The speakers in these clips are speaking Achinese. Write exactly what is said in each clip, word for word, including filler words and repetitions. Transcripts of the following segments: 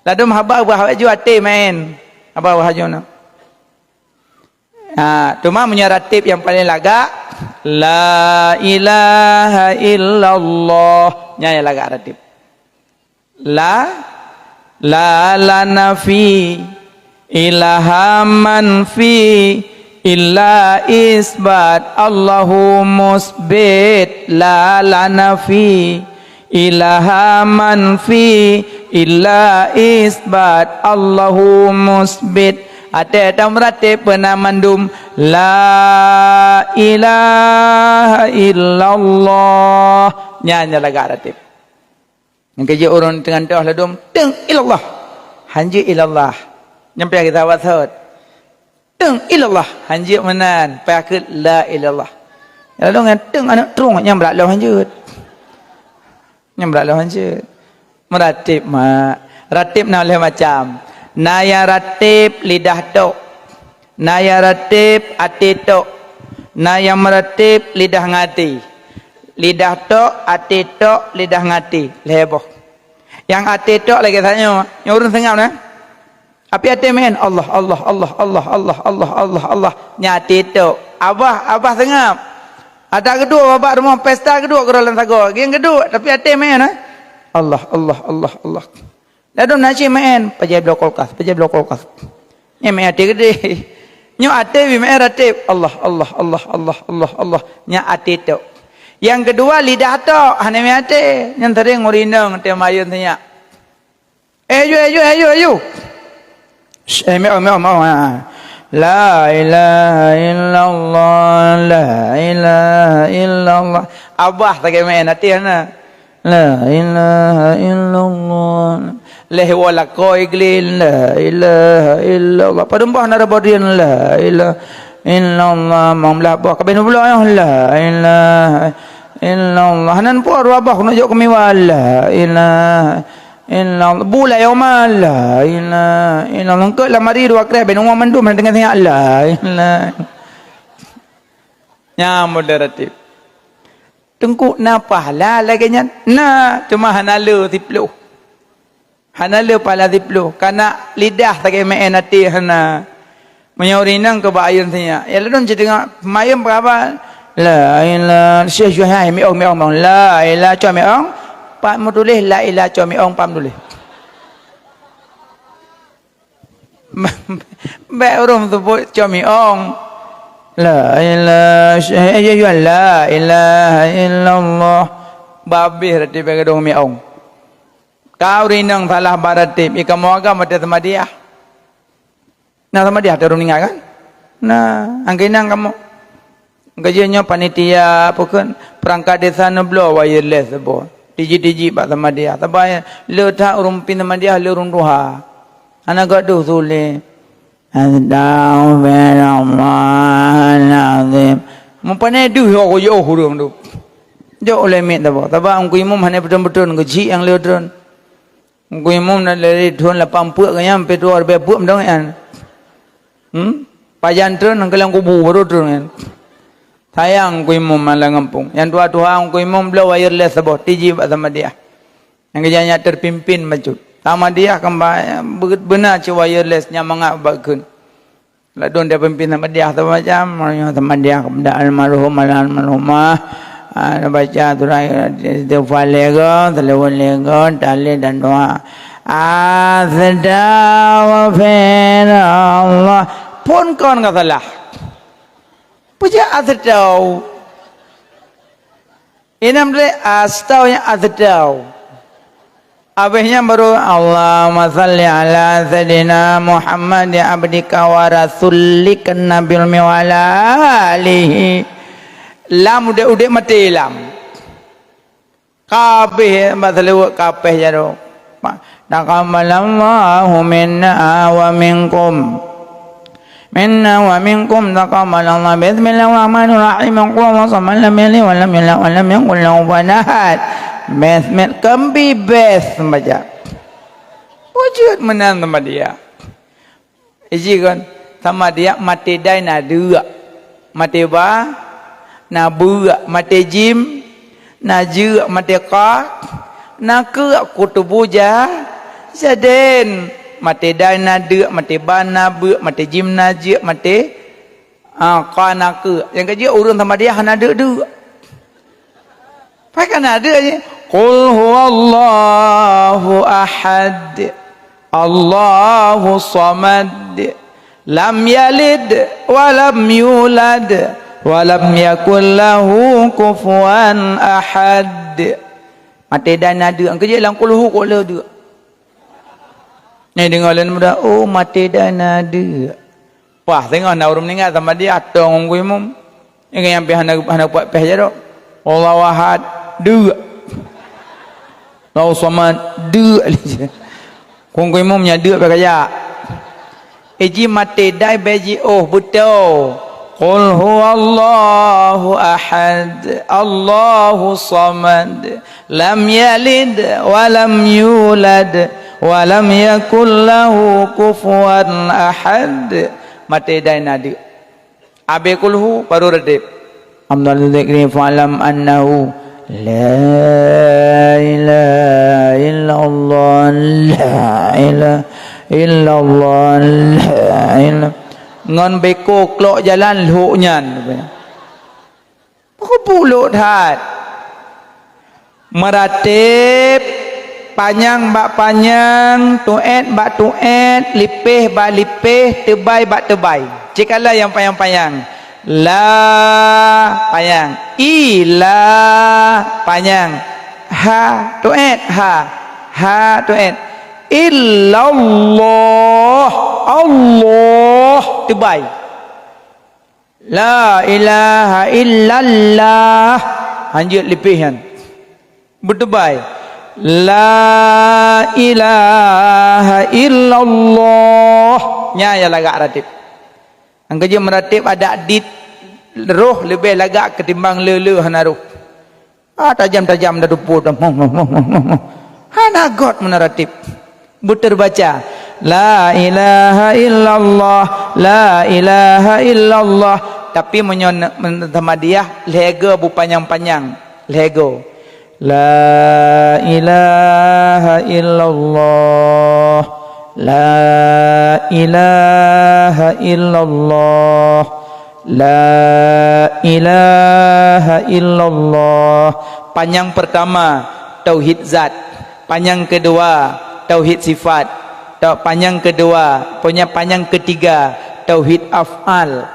Ladôm haba ubah awak ju até meu'én. Haba ubah ju na. Ha, teuma meunyoe ratib nyang paleng lagak, la ilaha illallah. Nyan nyang lagak ratib. La, la, la nafi, ilaha manfi, illa isbat, Allahu musbit, la, la nafi, ilaha manfi, illa isbat, Allahu musbit. Até ta meuratéb beuna mandum, la ilaha illallah. Nyan nyang lagak ratib. Nyang keujeuet ureuëng teungoh toh ladôm, teung ilallah. Hanjeuet ilallah. Nyang payah kita wasot. Teung ilallah. Hanjeuet meunan. Payah keu la ilallah. Ladôm nyang teung aneuk trueng nyang brat lom hanjeuet. Nyang brat lom hanjeuet. Meuratéb, mak. Ratib na lhée macam. Na nyang ratib lidah tok. Na nyang ratib até tok. Na nyang meuratéb lidah ngon até. Lidah tok, até tok, lidah ngon até. Lhée boh. Nyang até tok lagée tanyoe, nyang ureuëng seungab na. Api até meu'én, Allah, Allah, Allah, Allah, Allah, Allah, Allah, Allah. Nyang até tok. Abah, abah seungab. Ada geuduek babah rumoh pesta geuduek keudroe lam sagoe. Nyang geuduek, tapi até meu'én, eh? Allah, Allah, Allah, Allah. Ladôm na cit meu'én, pajan bloe kulkas, pajan bloe kulkas. Nyan meu'én até keudéh. Nyoe até bi meu'én ratib. Allah, Allah, Allah, Allah, Allah, Allah. Nyan até tok. Nyang keudua lidah tok, hana meu'én até. Nyan sering ureuëng inong teuh mayôn sinyak. Eh, ju, eh, ju, eh, ju, eh, ju. Shh, eh, meu'ong, meu'ong, meu'ong, ha. La ilaha illallah, la ilaha illallah. Abah sagai meu'én até hana. La ilaha illallah. Lhée woe lakoe gleh, la ilaha illallah. Padum boh na reubodian, la ilaha illallah. Mong blah boh kabeh nubloe, la ilaha illallah. Hana po dua boh keuneuk jok keumiwa, la ilaha illallah. Bula yoma, la ilaha illallah. Engkot lamari dua kreh, ben umu mandum hana deungoe sinyak, la ilaha. Nyan moderatif. Teungku na pahala lagée nyan? Na, teuma hana le siploh. Hana le pahala siploh. Kana lidah sagai meu'én até hana. Meunyoe ureuëng inong keu bak ayeueng sinyak. Ya ladôm cit teungoh mayeueng peuraba. La ilaha, syeh syeh hai miong miong miong. La ilaha cok miong. Pat meutuléh la ilaha cok miong pat meutuléh. Bék ureuëng seubut cok miong. La ilaha, eh, ya, ya, la ilaha illallah. Babeh ratib bék gadong miong. Ka ureuëng inong salah baratib, ikamoe agam watée seumadiah. Na seumadiah teuh ureuëng meuninggai kan? Na, angkeuinang kamoe. Keujeuet nyoe panitia, apa kheun, perangkat desa neubloe wireless saboh. Tiji-tiji bak seumadiah. Saban le that ureuëng pimpin seumadiah le ureuëng tuha. Hana gadôh sulet. Astaghfirullahalazim. Meupané deuh yoh yoh ureuëng tu. Jok ulée miet saboh. Saban ungku imum hana beutôn-beutôn, geuchik nyang le tron. Ungku imum na dari thon lapan peuet ke nyan, pi tuha ribée peuet meudong nyan. Hmm? Pajan tron nyang keulang kubu baru tron nyan. Sayang ungku imum malam gampông. Nyang tuha-tuha ungku imum bloe wireless saboh tiji bak seumadiah. Nyang keujanyak terpimpin bacut. Seumadiah kamba beuna cit wireless nyang mangat bak kheun. Ladôm dia pimpin seumadiah tu macam, meunyoe seumadiah kepada almarhum, almarhumah, ah, baca surah istighfar lego, selawat lego, tahlil dan doa. Astaghfirullah. Pun kon ka salah. Puja astaghfirullah. Inam lé astau nyang aseudau. Abéh nyan baru, Allahumma salli ala Sayyidina Muhammad abdika wa rasulika nabil mi wa ala alihi. Lam udeb-udeb maté lam. Kabéh bak seuleuweuk kapéh jaroe. Taqabbalallahu minna wa minkum. Minna wa minkum taqabbalallahu. Bismillahirrahmanirrahim. Qul huwallahu ahad, lam yalid wa lam yulad wa lam yakul lahu kufuwan ahad. Bismil-, keumbibes baca. Wujud meunan sama dia. Iji kon, sama dia maté dai na deuk, maté ba na beuk, maté jim na jeuk, maté qaf na keuk, kutubu ja-, Saden, maté dai na deuk, maté ban na beuk, maté jim na jeuek, maté, ah, ka na keuk. Nyang keujeuet ureuëng Samadiyah hana deuk-deuk. Pakai na deuk je. Qul huwallahu ahad. Allahu samad. Lam yalid wa lam yulad wa lam yakul lahu kufuwan ahad. Maté dai na deuk, keujeuet lam kulhu kok le deuk. Nyang deungoe lé muda, oh, maté dai na deuk. Pah, teungoh na ureuëng meuninggai sama dia atong ngon imum. Ingat nyang pih hana, hana puat peh jaroe. Allahu ahad, deuk. Allahu samad, deuk. Kungkui mum nya deuk bak kajak. Iji maté dai bèk ji oh beutôi. Qul huwallahu ahad, Allahu samad, lam yalid wa lam yulad, wa lam yakul lahu kufuwan ahad. Maté dai na deuk. Abéh kulhu baru reuteb. Amdal zikri fa'lam annahu la ilaha illallah, la ilaha illallah, la ilaha. Ngon beko klok jalan lhok nyan. Peukeupulok that. Meuratéb, panyang bak panyang, tuét bak tuét, lipéh bak lipéh, teubai bak teubai. Cit kala nyang panyang-panyang. La, panyang. I, la, panyang. Ha, tuét, ha. Ha, tuét. Illallah, Allah, teubai. La ilaha illallah. Hanjeuet lipéh nyan. Beuteubai. La ilaha illallah. Nyan nyang lagak ratéb. Nyang keujeuet meuratéb adak dit roh leubeh lagak ketimbang le-le hana roh. Ah, tajam-tajam dah tupot. Hana göt meunan ratéb. Beuteubaca, "La ilaha illallah, la ilaha illallah." Tapi meunyoe ne-, men-, Samadiyah, lhèe go beupanyang-panyang. Lhèe go. "La ilaha illallah, la ilaha illallah." La ilaha illallah. Panyang pertama, tauhid zat. Panyang kedua, tauhid sifat. Ta-, panyang kedua, punya panyang ketiga, tauhid af'al.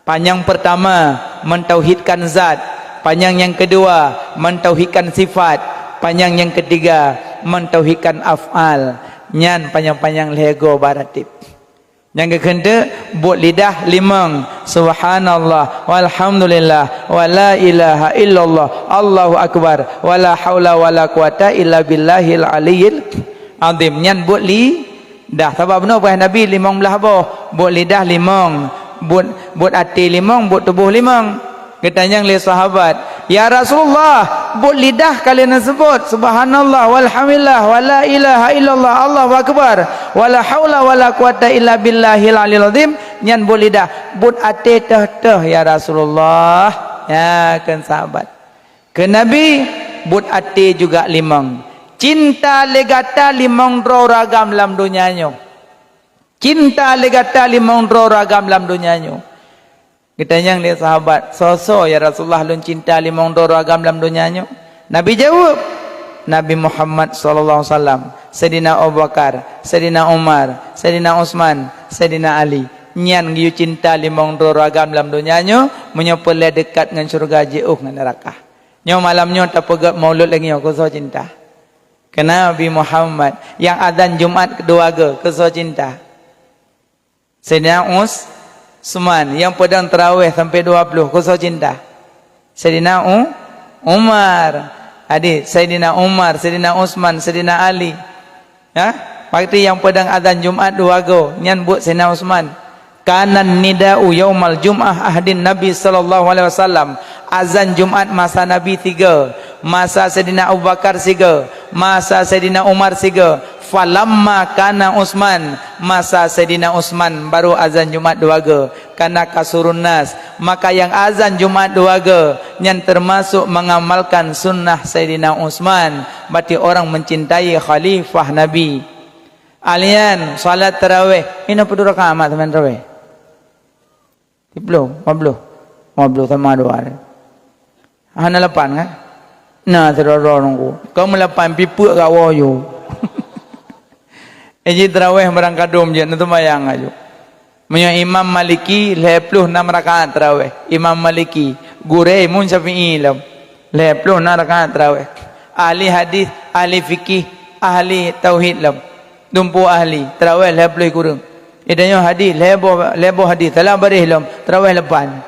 Panyang pertama, mentauhidkan zat. Panyang yang kedua, mentauhidkan sifat. Panyang yang ketiga, mentauhidkan af'al. Nyan panyang-panyang lhèe go bak ratéb. Nyang geukheun teuk, buet lidah limong, subhanallah, walhamdulillah, wa la ilaha illallah, Allahu akbar, wa la haula wa la quwata illa billahil aliyyil azim. Nyan buet lidah. Sabab bunoe peugah Nabi limong blaih boh, buet lidah limong, buet, buet até limong, buet tuboh limong. Geutanyong lé sahabat, "Ya Rasulullah, buet lidah ka lheueh neuseubut, subhanallah, walhamdulillah, wa la ilaha illallah, Allahu akbar, wa la haula wa la quwata illa billahil aliyil azim, nyan buet lidah, buet até teuh-teuh, ya Rasulullah?" Ya, kheun sahabat. Kheun Nabi, "Buet até juga limong. Cinta lé gata limong droe ragam lam donya nyoe. Cinta lé gata limong droe ragam lam donya nyoe." Geutanyong lé sahabat, "Soe-soe, ya Rasulullah, lôn cinta limong droe ragam lam donya nyoe?" Nabi jaweueb, "Nabi Muhammad sallallahu alaihi wasallam, Saidina Abu Bakar, Saidina Umar, Saidina Utsman, Saidina Ali. Nyan geuyue cinta limong droe ragam lam donya nyoe, meunyoe peureulèe deukat ngon syeuruga jiôh ngon neuraka." Nyoe malam nyoe tapeugèt maulud lagèe nyoe, keu soe cinta? Keu Nabi Muhammad. Nyang azan Jumat dua go, keu soe cinta? Saidina Us-, Utsman, nyang peudong tarawih sampoe dua ploh, keu soe cinta? Saidina U-, Umar. Jadi, Saidina Umar, Saidina Utsman, Saidina Ali. Ha? Waktu nyang peudong azan Jumat dua go, nyan buet Saidina Utsman. "Kana nida'u yaumal jum'ah ahdin Nabi sallallahu alaihi wasallam." Azan Jumat masa Nabi sigo, masa Saidina Abu Bakar sigo, masa Saidina Umar sigo. Falamma kana Utsman, masa Saidina Utsman baru azan Jumat dua go. Kana kasurun nas, maka nyang azan Jumat dua go nyan teumasok mengamalkan sunnah Saidina Utsman, berarti orang mencintai khalifah Nabi. Alian salat taraweh, inoe padum rakaat mak seumayang taraweh? Siplôh, lima ploh. Lima ploh sama dua. Hana lapan kan? Na sidroe-droe nunggu. Kau meulapan pipeuek gak woyo. Iji taraweh barang kadum je, na seumayang aju. Meunyoe Imam Maliki, lhée ploh nam rakaat taraweh. Imam Maliki, gurée Imam Syafi'i lom. Lhée ploh nam rakaat taraweh. Ahli hadis, ahli fikih, ahli tauhid lom. Dumpu ahli, taraweh lhée ploh kureueng. Idanyoe hadis, lhée boh, lhée boh hadis, salah baréh lom, taraweh lapan.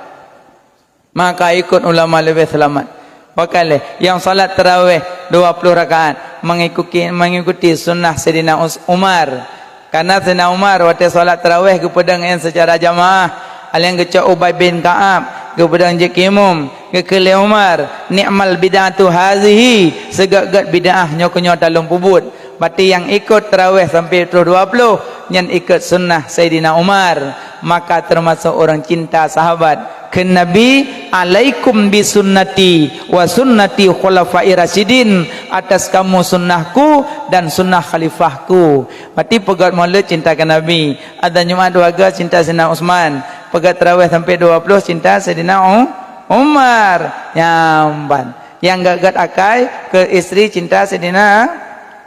Maka ikut ulama leubeh seulamat. Pakai lé, nyang salat taraweh dua ploh rakaat mengikuti, mengikuti sunnah Saidina Us-, Umar. Karena Saidina Umar watée salat taraweh geupeudong nyan seucara jamaah, aleng geucok Ubay bin Ka'ab geupeudong jeuet keu imum, geukheun lé Umar, "Ni'mal bid'atu hazihi, seugét-gét bid'ah nyoe keu nyoe talôn peubuet." Berarti nyang ikot taraweh sampai troh dua ploh, nyan ikot sunnah Saidina Umar. Maka termasuk orang cinta sahabat. Kheun Nabi, "Alaikum bi sunnati wa sunnati khulafai rasyidin." Atas kamu sunnahku dan sunnah khalifahku. Berarti peugét Maulud cinta keu Nabi. Adan Jumat dua ga cinta Saidina Utsman. Peugét taraweh sampai dua ploh cinta Saidina U-, Umar. Nyamban. Nyang gét-gét akai keu istri cinta Saidina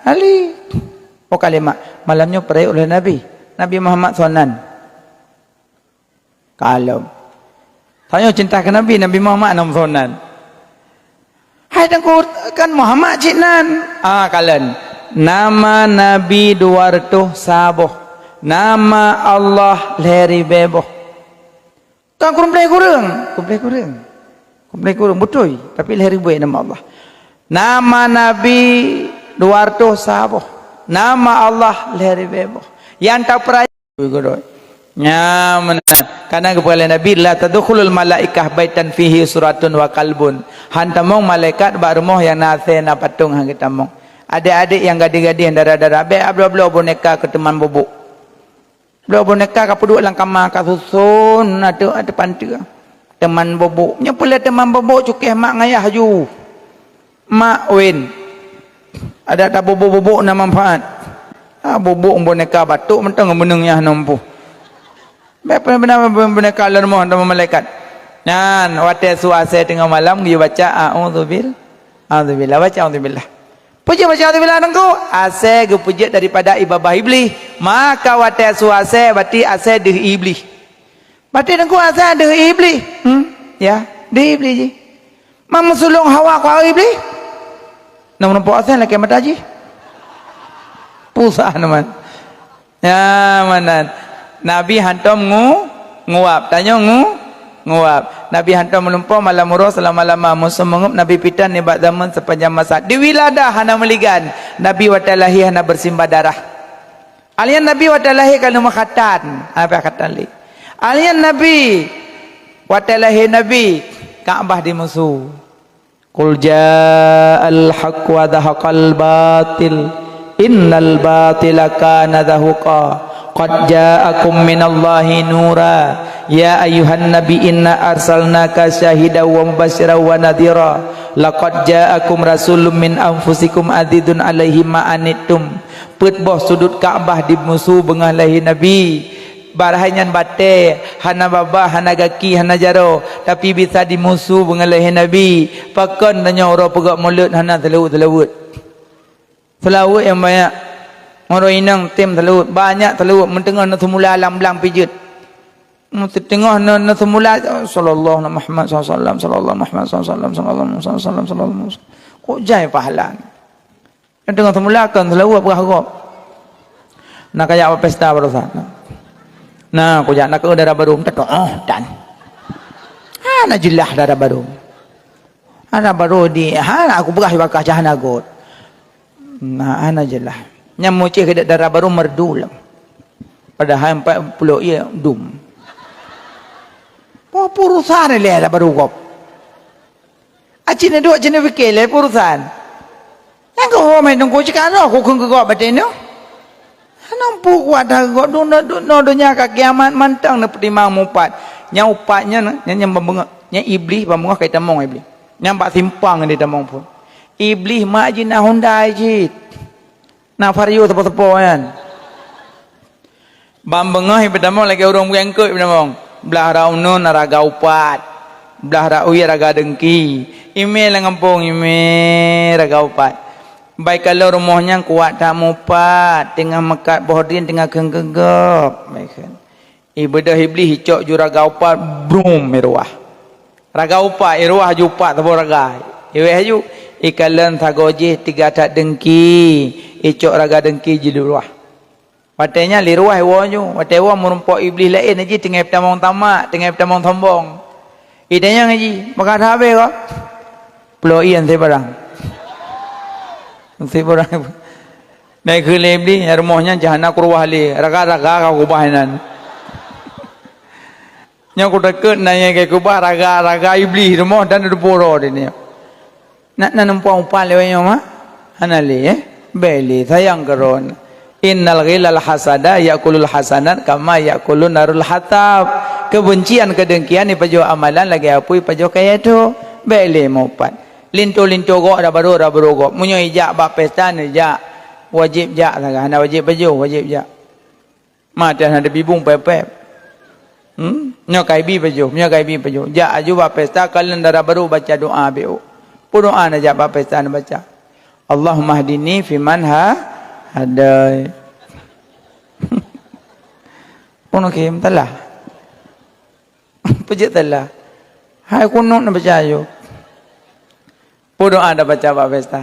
Ali. Oh, kalimat, malam nyoe peuraya ulée Nabi. Nabi Muhammad sonan. Kalon. Tanyoe cinta keu Nabi, Nabi Muhammad nam sonan. Hai Teungku, kan Muhammad cit nan. Ah, kalon. Nama Nabi dua reutôh saboh. Nama Allah lhée ribée boh. Kan kureueng pleh kureueng, kureueng pleh kureueng. Kureueng pleh kureueng, beutôi. Tapi lhée ribée nama Allah. Nama Nabi dua reutôh saboh. Nama Allah lhée ribée boh. Nyang tapeuraya. Nya meunan. Karena geupeugah lé Nabi, "La tadkhulul malaikah baitan fihi suratun wa kalbun." Han tamong malaikat bak rumoh nyang na asée na patong han geutamong. Adék-adék nyang gadih-gadih, dara-dara, bék bloe-bloe boneka keu teuman bubuk. Bloe boneka ka peuduek lam kama, ka suson ateueh, ateueh panteue. Teuman bubuk. Nyoe peulée teuman bubuk cukéh mak ngayah ju. Mak wén. Adak tabubuk-bubuk na manfaat. Ah, bubuk boneka batuk mantong meuneueng nyah na muphom. Bék pernah boneka lom rumoh teuma malaikat. Nyan, watée su asée teungoh malam geuyue baca, "A'udzubil-, a'udzubillah." Baca, "A'udzubillah." Peue jeuet baca "A'udzubillah" Teungku? Asée geupeujeuet daripada ié babah Iblih. Maka watée su asée, berarti asée deuh Iblih. Berarti Teungku asée deuh Iblih. Hmm? Ya, deuh Iblih jih. Mameusulông Hawa keu Iblih. Nang meureumpok asée lakée mata jih. Pusah neuman. Ya, meunan. Nabi hantom ngu-, nguap. Tanyoe ngu-, nguap. Nabi hantom meulumpoe malam uroe seulama-lama. Musoh meungeup Nabi pitan nibak zaman sepanjang masa. Di wiladah hana meuligan. Nabi watée lahé hana beusimbah darah. Alian Nabi watée lahé ka lheueh meukhatan. Apa khatan lé? Alian Nabi watée lahé Nabi, Ka'bah dimusu. Qul ja'al haqq wa zahaqal batil, innal batila kana zahuqa. Qad ja'akum minallahi nura. Ya ayyuhan nabi inna arsalnaka syahidan wa mubasyiran wa nadhira. Laqad ja'akum rasulun min anfusikum azizun alaihi ma anittum. Peuet boh sudut Ka'bah dimusu beungoh lahé Nabi. Barhai nyan batée, hana babah, hana gaki, hana jaroe, tapi bisa dimusu beungoh lahé Nabi. Pakon tanyoe uroe peugét Maulud hana seulaweuet-seulaweuet? Seulaweuet nyang banyak. Uroe inong tem seulaweuet, banyak seulaweuet, meuteungoh na seumula lam blang pijeut. Meuteungoh na, na seumula, sallallahu Muhammad sallallahu alaihi wasallam, sallallahu Muhammad sallallahu alaihi wasallam, sallallahu Muhammad sallallahu alaihi wasallam, sallallahu Muhammad sallallahu alaihi wasallam. Kok jai pahala? Nyang teungoh seumula kon seulaweuet peugah gob. Na kajak bak pesta baroesa. Na kujak na keu dara barô, minta doa dan. Hana jeulaih dara barô. Dara barô di, ha, aku peugah bak kaca hana göt. Na, hana jeulaih. Nyang mucih keu dara barô merdu lom. Padahai empat puluh iya dum. Apa urusan lé dara barô gob? Aci neuduek, ci neupike lé urusan. Nyang keu ho mé teungku cit ka roh kukheun keu gob batée nyoe. Hana mampu kuat that keu gob, dum-, dum-, dum-, donya ka kiamat mantong neupeutimang mupat. Nyang upat nyan, nyan, nyan ban beungoh, nyan Iblih ban beungoh ka jitamong Iblih. Nyan bak simpang jitamong phon. Iblih mak jih na Hyundai cit. Na Vario seupôt-seupôt nyan. Ban beungoh ipeutamong lagée ureuëng meukeue ipeutamong. Blah rot uneuen raga upat. Blah rot wie raga deungki. Imé lam gampông, imé raga upat. Bai kalon rumoh nyan kuat that mupat, teungoh meukat boh drien teungoh kheun keu gob. Bai kheun. Ibeudôh Iblih icok ju raga upat, brum, iruwah. Raga upat, iruwah ju upat saboh raga. Iweh ju, ikalon sagoe jih tiga that deungki, icok raga deungki jiluwah. Watée nyan liruwah iwoe ju, watée iwoe meurumpok Iblih laén jih teungoh tamong tamak, teungoh tamong sombong. Itanyong jih, "Maka that habéh kah?" "Pulo ié ngon sibarang." Ngon sibarang. Naik keu lé Iblih, rumoh nyan jih hana kuruwah lé, raga-raga ka kubah inan. Nyoe kutakot na nyang ka kubah raga-raga Iblih rumoh dan dipuro di nyoe. Nak na numpang upat lewat nyoe mah? Hana lé, eh? Bèk lé, sayang keudroe. Innal ghillal hasada ya'kulul hasanat kama ya'kulun narul hatab. Kebencian, kedengkian ipajoh amalan lagèe apui ipajoh kayèe tho. Bèk lé meuupat. Linto-linto gob, rabaru-rabaru gob. Meunyoe ijak bak pesta, neujak. Wajéb jak sagai, hana wajéb pajoh, wajéb jak. Ma teuh hana bibung pép-pép. Hmm? Nyoe ka ibi pajoh, nyoe ka ibi pajoh. Jak aju bak pesta, kalon dara barô baca doa B O. Peue doa neujak bak pesta neubaca? Allahummahdini fiman ha-, hadait. Peue nyoe khem talah. Peue jeuet talah. Hai kunut neubaca aju. Peue doa tabaca bak pesta.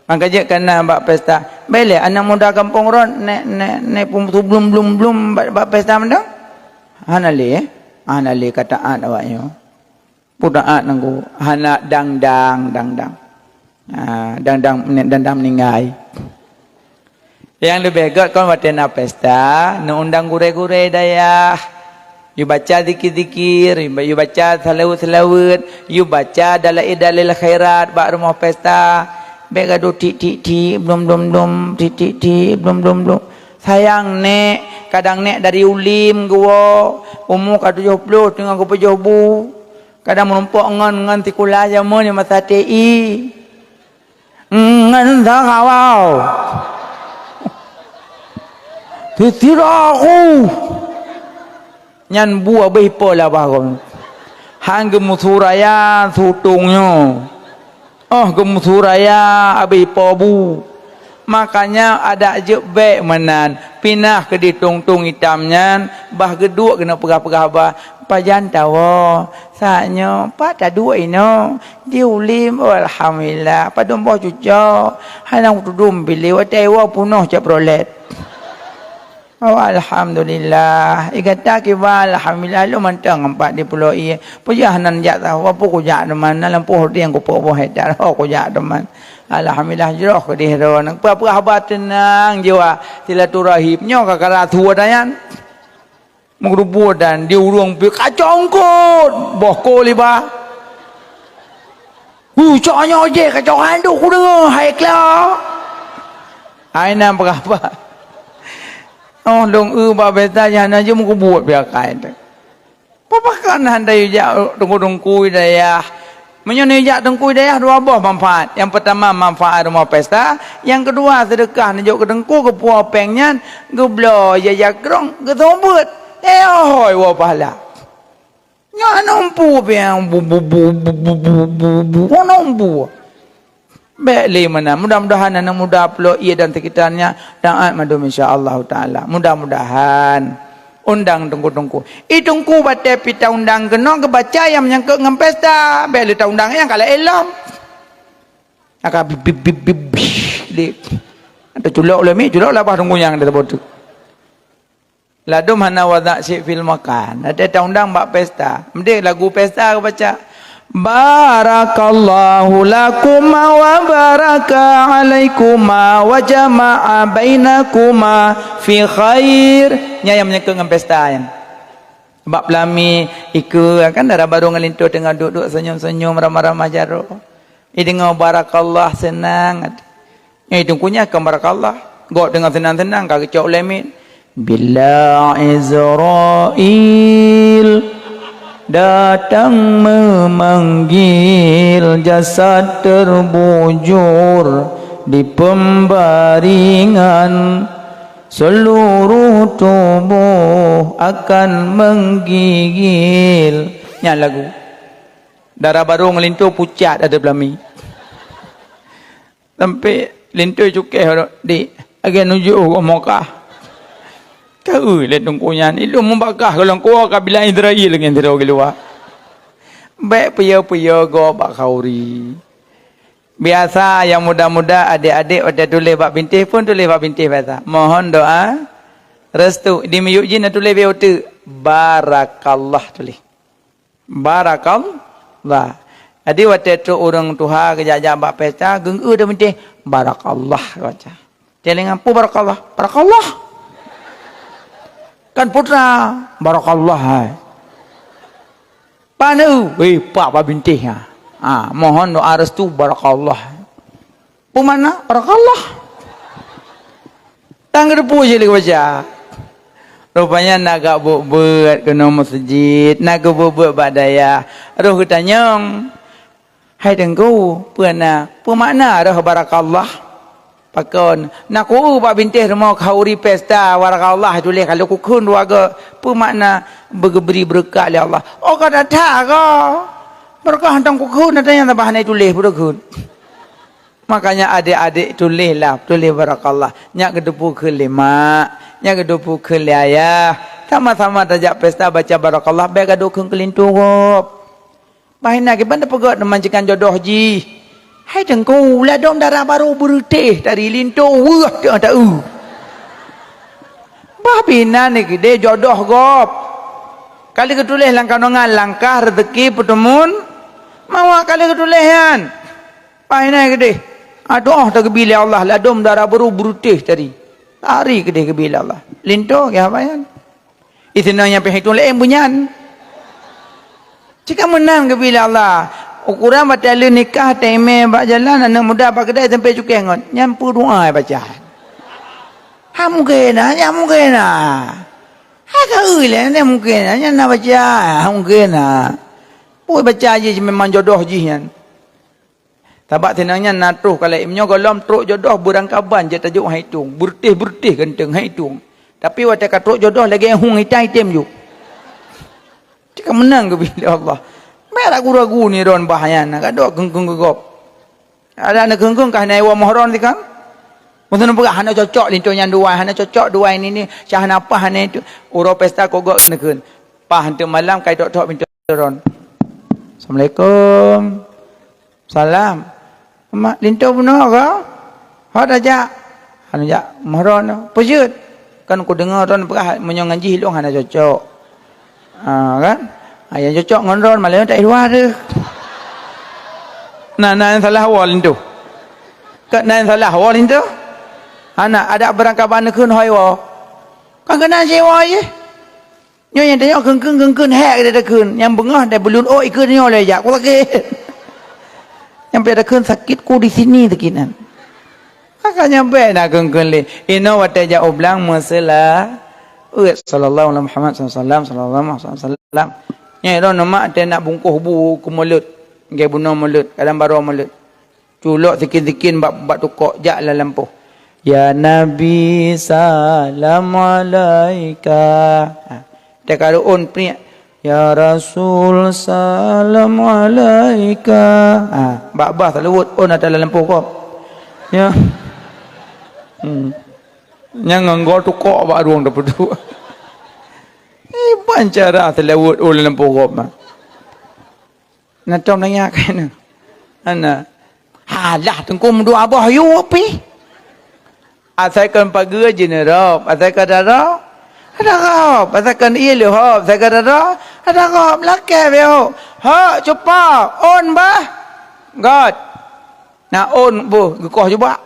Maka jeuet kana bak pesta. Bèk lé aneuk muda gampông rot nèk, nèk, nèk pum-, blum, blum, blum bak, bak pesta mantong? Hana lé, eh? Hana lé ka taát awak nyoe. Peue taát nangku? Hana dang-dang, dang-dang. Ah, dang-dang, dang-dang meuninggai. Nyang leubeh gèt kon watèe na pesta, neuundang gurèe-gurèe dayah. Yue baca zikir-zikir, yue baca seulaweuet-seulaweuet, yue baca dalail-dalail khairat bak rumoh pesta. Bèk gadôh tik-tik-tik, blom-blom-blom, tik-tik-tik, blom-blom-blom. Sayang nèk, kadang nèk dari Ulim geuwoe, umu ka tujoh ploh teungoh geupajoh bu. Kadang meurumpok ngon, ngon sikula jameun nyang masa T I. Ngon sarawau. Sisira ku. Nyan bu abéh ipo labah gob. Han geumeusu raya sutông nyoe. Óh geumeusu raya abéh ipo bu. Makanya adak jeuet bèk meunan. Pinah keudéh tông-tông itam nyan, bah geuduek keuneuk peugah-peugah haba. Pajan tawoe, saát nyoe, pat taduek inoe, di Ulim, oh, alhamdulillah, padum boh cucok, hana tudum bilék, watèe iwoe peunoh Chevrolet. Oh, alhamdulillah, i gata kiban, alhamdulillah, lôn mantong ngon pat di Pulo Ie. Peue jeuet hana neujak sahoe, peue kujak teuma, na lampôh rot nyang kupeubuet hektar, ho kujak teuma. Alhamdulillah, jroh keudéh droeneuh. Peue-peue haba teunang jiwa silaturahim, nyoe ka karatu ata nyan. Meugeudubuk dan di ureueng pih kacok eungkôt, boh kol iba. Hu, cok nyoe jih kacok handuk kudeungoe, hai kla. Hai na peugah-peugah. Oh, lôn eu bak pesta nyan na jeuem meugeubuk pih akai teuh. Peue pakon hana yue jak teungku-teungku dayah? Meunyoe neujak teungku dayah dua boh manfaat. Nyang peutama manfaat rumoh pesta, nyang keudua seudeukah neujok keu teungku geupuwoe péng nyan, geubloe ija-ija krong, geuseumeubeuet. Eh, hôi, woe pahala. Nyan hana umpu piang bu, bu, bu, hana umpu. Bèk lé meunan. Mudah-mudahan aneuk muda Pulo Ie dan sekitarnya taat mandum insya Allahu taala. Mudah-mudahan. Undang teungku-teungku. I teungku batèe pih taundang keunoe geubaca nyang meunyangkot ngon pesta. Bèk lé taundang nyang ka laén lom. Aka bib, bib, bib, bib, bib, lé. Ada culok lé mi, culok labah teungku nyang ada saboh teuk. Ladôm hana wadak syik fil makan. Ada taundang bak pesta. Mending lagu pesta geubaca. Barakallahu lakuma wa baraka alaikuma wa jama'a bainakuma fi khair. Nyan nyang meunyangkot ngon pesta nyan. Bak peulami, ikeue kan dara barô ngon linto teungoh duek-duek senyum-senyum ramah-ramah jaroe. Ideungoe barakallah seunang. Eh, teungku nyan kon barakallah. Gob teungoh seunang-seunang ka geucok ulèe miet. Bila Israel datang memanggil, jasad terbujur di pembaringan. Seluruh tubuh akan menggigil. Nyan lagu. Dara barô ngon linto pucat ada beulami. Sampai linto cukéh, "Dik, lagèe nujoh u Mekah." Ka eu lé teungku nyan, ilôn mubakah golom kuwoe kabilah Israel ngon sidroe geuh luwa. Bèk peue-peue gob bak khauri. Biasa nyang muda-muda, adék-adék watèe tuléh bak bintéh pun tuléh bak bintéh biasa. Mohon doa restu. Di miyueb jih na tuléh bak uteuk, barakallah tuléh. Barakallah. Jadi watèe trok ureueng tuha geujak-jak bak pesta, geungeue di bintéh, barakallah baca. Telinga pu barakallah, barakallah. Kan putra, barakallah hai. Pane, weh, pak bak bintéh ha. Ha, mohon doa restu barakallah. Peue makna barakallah? Tan geuteupeue cit lé baca. Rupanya na gak buet-buet keunoe meuseujid, na geubuet-buet bak dayah. Roh geutanyong, "Hai Teungku, peue na, peue makna roh barakallah?" Pakon, "Na kueu bak bintéh rumoh khauri pesta barakallah tuléh, ka lheueh kukheun dua go, peue makna beugeubri beureukat lé Allah?" "Oh, ka that-that ka. Beureukat hantom kukheun, ata nyang tabah hana tuléh, peue kheun." Makanya adék-adék tuléh lah, tuléh barakallah. Nyak geuteupeue kheun lé mak, nyak geuteupeue kheun lé ayah. Sama-sama tajak pesta baca barakallah, bèk gadôh kheun keu linto gob. Bah inan kiban teupeugöt neumancekan jodoh jih. Hai Teungku, ladôm dara barô beureutéh dari linto weueh teuh ta-eu. Bah binan ni keudéh jodoh gob. Ka lheueh geutuléh lam kanongan langkah reuzeki peuteumon mawah ka lheueh geutuléh nyan. Bah inan keudéh. Adoh tageubi lé Allah ladôm dara barô beureutéh tadi. Lari keudéh geubi lé Allah. Linto keu haba nyan. Iseunang nyang peuhitong laén beunyan. Cit ka meunan geubi lé Allah. Ukuran watèe lheueh nikah teumé bak jalan, aneuk muda bak keudai sampoe cukéh ngon. Nyan peue doa baca. Ha mungken na, nyan mungken na. Ha ka eu lé, nyan mungken na, nyan na baca, ha mungken na. Peue baca jih memang jodoh jih nyan. Sabab sinan nyan na troh kalai, meunyoe gohlom trok jodoh beurangkaban jeuet tajok han itong, beureutéh-beureutéh ganteng han itong. Tapi watèe ka trok jodoh lagèe hueng itai tem ju. Cit ka meunan geubi lé Allah. Bèk ragu-ragu ni ron bah nyan, ka dok kheun-kheun keu gob. Ada neukheun-kheun ka hana iwoe mohron sikang. Meusun peugah hana cocok linto nyan duai, hana cocok duai ni ni, syah hana paih hana itu. Uroe pesta kogok neukheun. Paih teuk malam kai tok-tok pintoe ron. Assalamualaikum. Salam. Mak linto bunoe ka? Hot aja. Anu jak mohron. Peujeuet. Kan ku deungoe ron peugah meunyoe ngon jih ilong hana cocok. Ha kan? Ha, nyang cocok ngon ron malah tak luar deh. Nah, nah nyang salah awal linto. Kat nah nyang salah awal linto. Hana ada barangkaban neukheun hoi wo. Kan kena sewa je. Nyoe nyang tanyoe keungkeun-keungkeun hék gata takheun, nyang beungoh dai buleuen ôk ikeue nyoe lé jak, ku sakét. Nyang pih takheun sakitku di sini sakit nyan. Maka nyang bèk na keungkeun lé. Inoe watèe jak u blang meuseulaweuet, sallallahu alaihi Muhammad sallallahu alaihi wasallam, sallallahu alaihi wasallam. Nyan droeneuh mak teuh nak bungkôh bu keu mulod, lagèe bunoe mulod, kadang barô mulod. Culok sikin-sikin bak, bak tukok jak lam lampôh. "Ya Nabi, salam alaika." Ha. Teuka reuôn priek, "Ya Rasul, salam alaika." Ha. Bak bah seulaweuet ôn ata lam lampôh kop. Ya. Hmm. Nyang ngon gol tukok bak rueng teupeuduek. Iban cara seulaweuet ôn lam lampôh kop. Na tom nanya keunoe. Hana. Halah teungku meudua boh yue pih. Asai kon pageue jeuneurop, asai kon dara, ada rop, asai kon ié leuhop, asai kon dara, ada rop, lakèe beu. Hok cupa, ôn bah. Got. Na ôn boh geukoh jubak.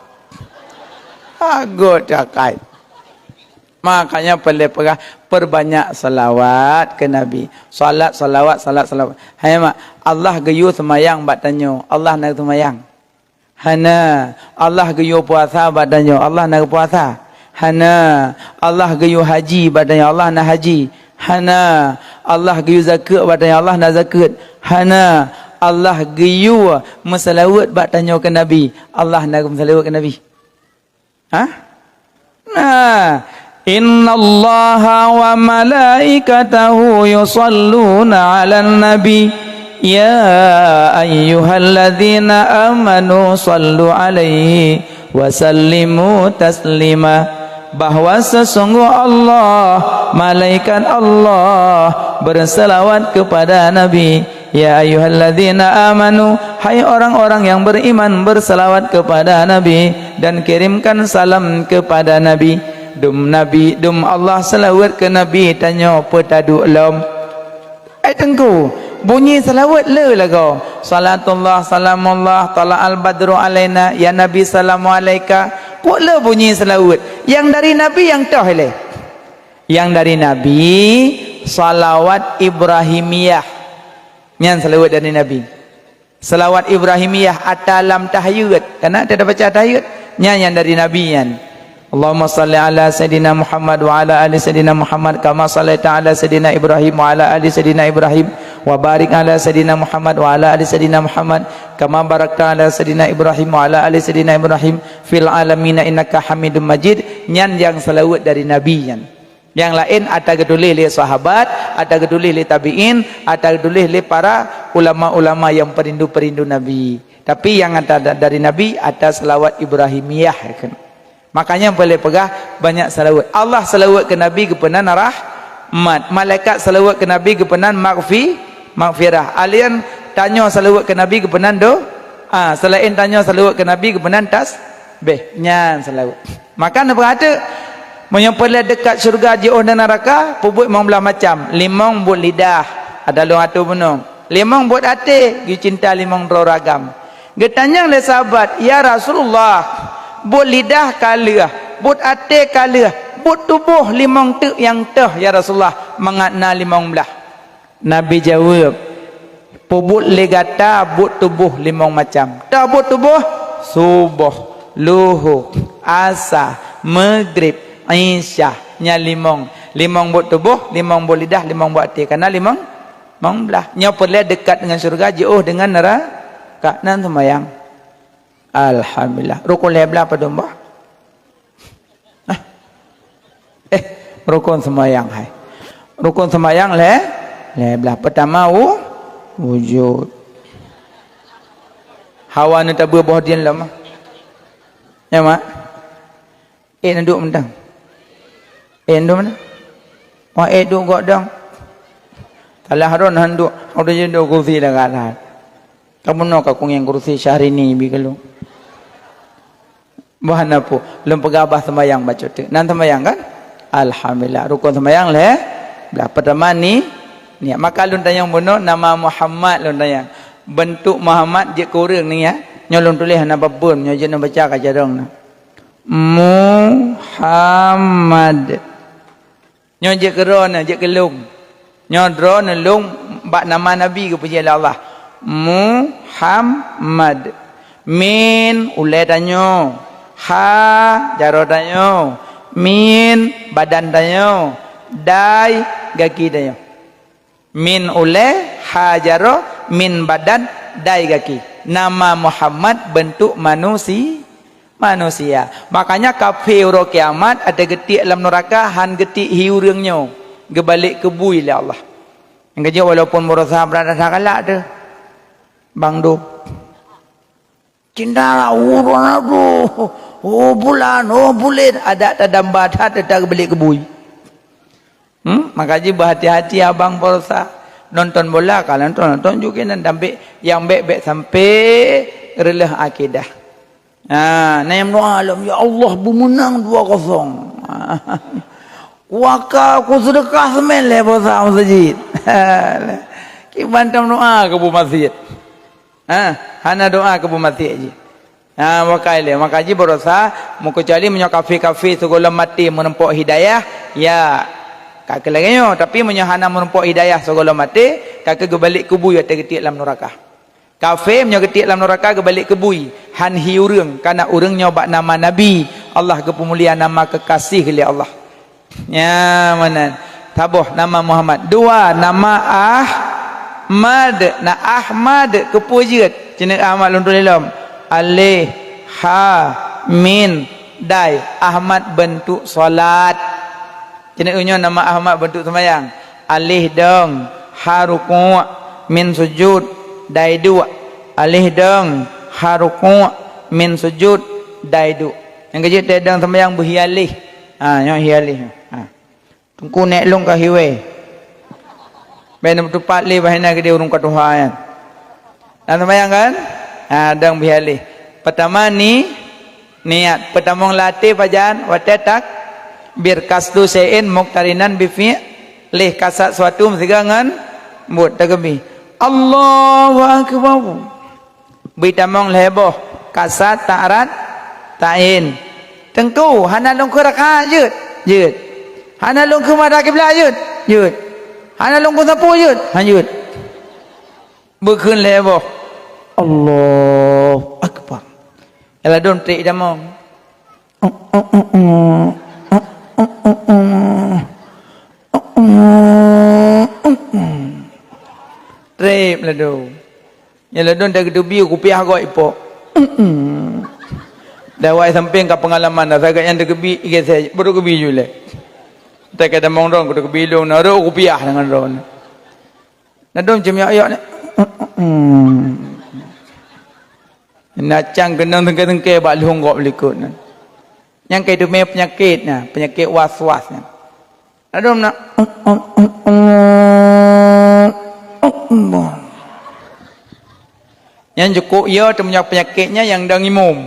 Agot cakai. Makanya peureulèe peugah, perbanyak salawat keu Nabi. Salat, salawat, salat, salawat. Hai mak, Allah geuyue seumayang bak tanyoe. Allah na seumayang? Hana. Allah geuyue puasa bak tanyoe. Allah na puasa? Hana. Allah geuyue haji bak tanyoe. Allah na haji? Hana. Allah geuyue zakeuet bak tanyoe. Allah na zakeuet? Hana. Allah geuyue meusalaweuet bak tanyoe keu Nabi. Allah na meusalaweuet keu Nabi? Ha? Nah, Innallaha wa malaikatahu yusalluna 'alan nabi. Ya ayyuhalladzina amanu sallu 'alaihi wa sallimu taslima. Bahwa sesungguh Allah, malaikat Allah berselawat kepada Nabi. Ya ayyuhalladzina amanu, hai orang-orang yang beriman, berselawat kepada Nabi dan kirimkan salam kepada Nabi. Dum Nabi, dum Allah seulaweuet keu Nabi tanyoe peutaduek lom. Hai Teungku, bunyi seulaweuet le lagoe. Salatullah, salamullah, tala'al badru alaina, ya Nabi salamu alaika. Kok le bunyi seulaweuet? Nyang dari Nabi nyang toh ilée. Nyang dari Nabi, salawat Ibrahimiyah. Nyan seulaweuet dari Nabi. Salawat Ibrahimiyah ata lam tahiyat. Kana ata baca tahiyat? Nyan nyang dari Nabi nyan. Allahumma salli ala Sayyidina Muhammad wa ala ali Sayyidina Muhammad kama sallaita ala Sayyidina Ibrahim wa ala ali Sayyidina Ibrahim wa barik ala Sayyidina Muhammad wa ala ali Sayyidina Muhammad kama barakta ala Sayyidina Ibrahim wa ala ali Sayyidina Ibrahim fil alamina innaka Hamidum Majid. Nyan nyang seulaweuet dari Nabi nyan. Nyang laén ata geutuléh lé sahabat, ata geutuléh lé tabi'in, ata geutuléh lé para ulama-ulama nyang peurindu-peurindu Nabi. Tapi nyang ata da-, dari Nabi ata seulawat Ibrahimiyah, kan. Makanya boleh peugah banyak seulaweuet. Allah seulaweuet keu Nabi geupeunan rahmat. Malaikat seulaweuet keu Nabi geupeunan maghfi-, maghfirah. Alien tanyoe seulaweuet keu Nabi geupeunan do-, ah, seulaén tanyoe seulaweuet keu Nabi geupeunan tas-, beh, nyan seulaweuet. Maka neupeugah teuk, meunyoe peureulée deukat syeuruga jiôh dan neuraka, peubuet limong blaih macam. Limong buet lidah, ada lôn atô bunoe. Limong buet até, geucinta limong droe ragam. Geutanyong lé sahabat, "Ya Rasulullah, buet lidah ka lheueh, buet até ka lheueh, buet tuboh limong teuk nyang toh, ya Rasulullah, mangat na limong blaih?" Nabi jaweueb, "Peubuet lé gata buet tuboh limong macam." Toh buet tuboh? Suboh, luho, asa, meugrib, isya. Nyan limong. Limong buet tuboh, limong buet lidah, limong buet até. Kana limong, limong blaih. Nyoe peureulée deukat deungon syeuruga, jiôh deungon neuraka. Nan seumayang. Alhamdulillah. Rukon lhée blaih padum boh? Hah? Eh, rukon seumayang hai. Rukon seumayang lhée, lhée blaih. Peutama wu-, wujud. Hawa neutabeu boh dien lom. Ya, Mak? Eh, neuduek mantong. Eh, neuduek mantong. Wah, eh, duek gok dong. Salah ron han duek. Udah jadi kursi dah kalah. Kamu no ka kungieng kursi Syahrini bi keulu. Bah na pu, lôn peugah bah seumayang bacut teuk. Nan seumayang kan? Alhamdulillah. Rukon seumayang lhée blaih. Peutama ni, niat. Maka lôn tanyong bunoe nama Muhammad lôn tanyong. Beuntuk Muhammad jeuet keu ureuëng ni ya. Nyoe lôn tuléh hana peue-peue, nyoe jeuet neubaca ka carông na. Muhammad. Nyoe jeuet keu droeneuh, jeuet keu lôn. Nyoe droeneuh lôn bak nama Nabi geupuji lé Allah. Muhammad. Min ulée tanyoe. Ha jaroe tanyoe. Min badan tanyoe. Dai gaki tanyoe. Min ulée, ha jaroe, min badan, dai gaki. Nama Muhammad beuntuk manusi-, manusia. Makanya kafé uroe kiamat ada geutiek lam neuraka, han geutiek hi ureuëng nyoe, geubalek keu bui lé Allah. Nyang keujeuet walaupun beurasa beurasa galak teuh. Bang Dum. Cinta ureuëng aku. Oh bulan, oh bulan, adak tadamba that teuta geubalek keu bui. Hmm? Maka jih beuhati-hati abang peurasa. Nonton bola ka nonton, nonton juga nan tambek nyang bék-bék sampai reuleuh akidah. Ha, na nyang meudoa lom, "Ya Allah, beumeunang dua kosong." Kuaka ku seudeukah seumén lé peurasa meuseujid. Kiban tam doa keu bu masjid. Ha, hana doa keu bu masjid jih. Ha, wakai lé, maka jih beurasa, meukecuali meunyoe kafé-kafé sigohlom maté meurumpok hidayah, ya, ka keu lagée nyoe. Tapi meunyoe hana meurumpok hidayah sigohlom maté, ka keu geubalek keu bui watée geutiek lam neuraka. Kafé meunyoe geutiek lam neuraka geubalek keu bui, han hi ureuëng, kana ureuëng nyoe bak nama Nabi, Allah geupeumulia nama keukaséh lé Allah. Nya meunan. Saboh nama Muhammad. Dua nama Ahmad. Na Ahmad keupeue jeuet? Ceuneuk Ahmad lôn tuléh lom. Alif, ha, min, dai. Ahmad beuntuk salat. Keuneuk nyoe nama Ahmad beuntuk seumayang. Aléh dong, ha rukuk, min sujud, dai duek. Aléh dong, ha rukuk, min sujud, dai duek. Nyang keujeuet dai dong seumayang beuhialéh. Ha, nyoe hialéh. Ha. Teungku nèk lôn ka hiwèe. Bèk neupeutupat lé bah inan keudéh ureueng ka tuha nyan. Na seumayang kan? Ha, dong beuhialéh. Peutama ni, niat. Peutamong lam até pajan, watèe takbir, qasdu syai'in muqtarinan bi fi'lih, kasat suatu meusigoe ngon buet, takbir. Allahu Akbar. Bri tamong lhèe boh, kasat ta'arat ta'yin. Teungku, hana lôn kheun rakaat, jeuet? Jeuet. Hana lôn kheun mata kiblat, jeuet? Jeuet. Hana lôn kheun sapeue, jeuet? Han jeuet. Beukheun lhèe boh. Allahu Akbar. Ladôm trép tamong. Trép ladôm. Nyan ladôm dak geuteubiet kupiah gob ipok. Dak awai sampéng ka peungalaman dah, sagai nyan teukeubit, igésé, baru keubi ju lé. Teuka tamong droe, teukeubit lôn, na rhot kupiah deungon droe. Ladôm cit miyok-yok nyan. Na cang keunong teungke-teungke bak lheueng gob likot nyan. Nyang ka teumé peunyakét nyan, peunyakét was-was nyan. Ladôm na. Nyan jukuk yo teumeunyoe peunyakét nyan nyang dong imum.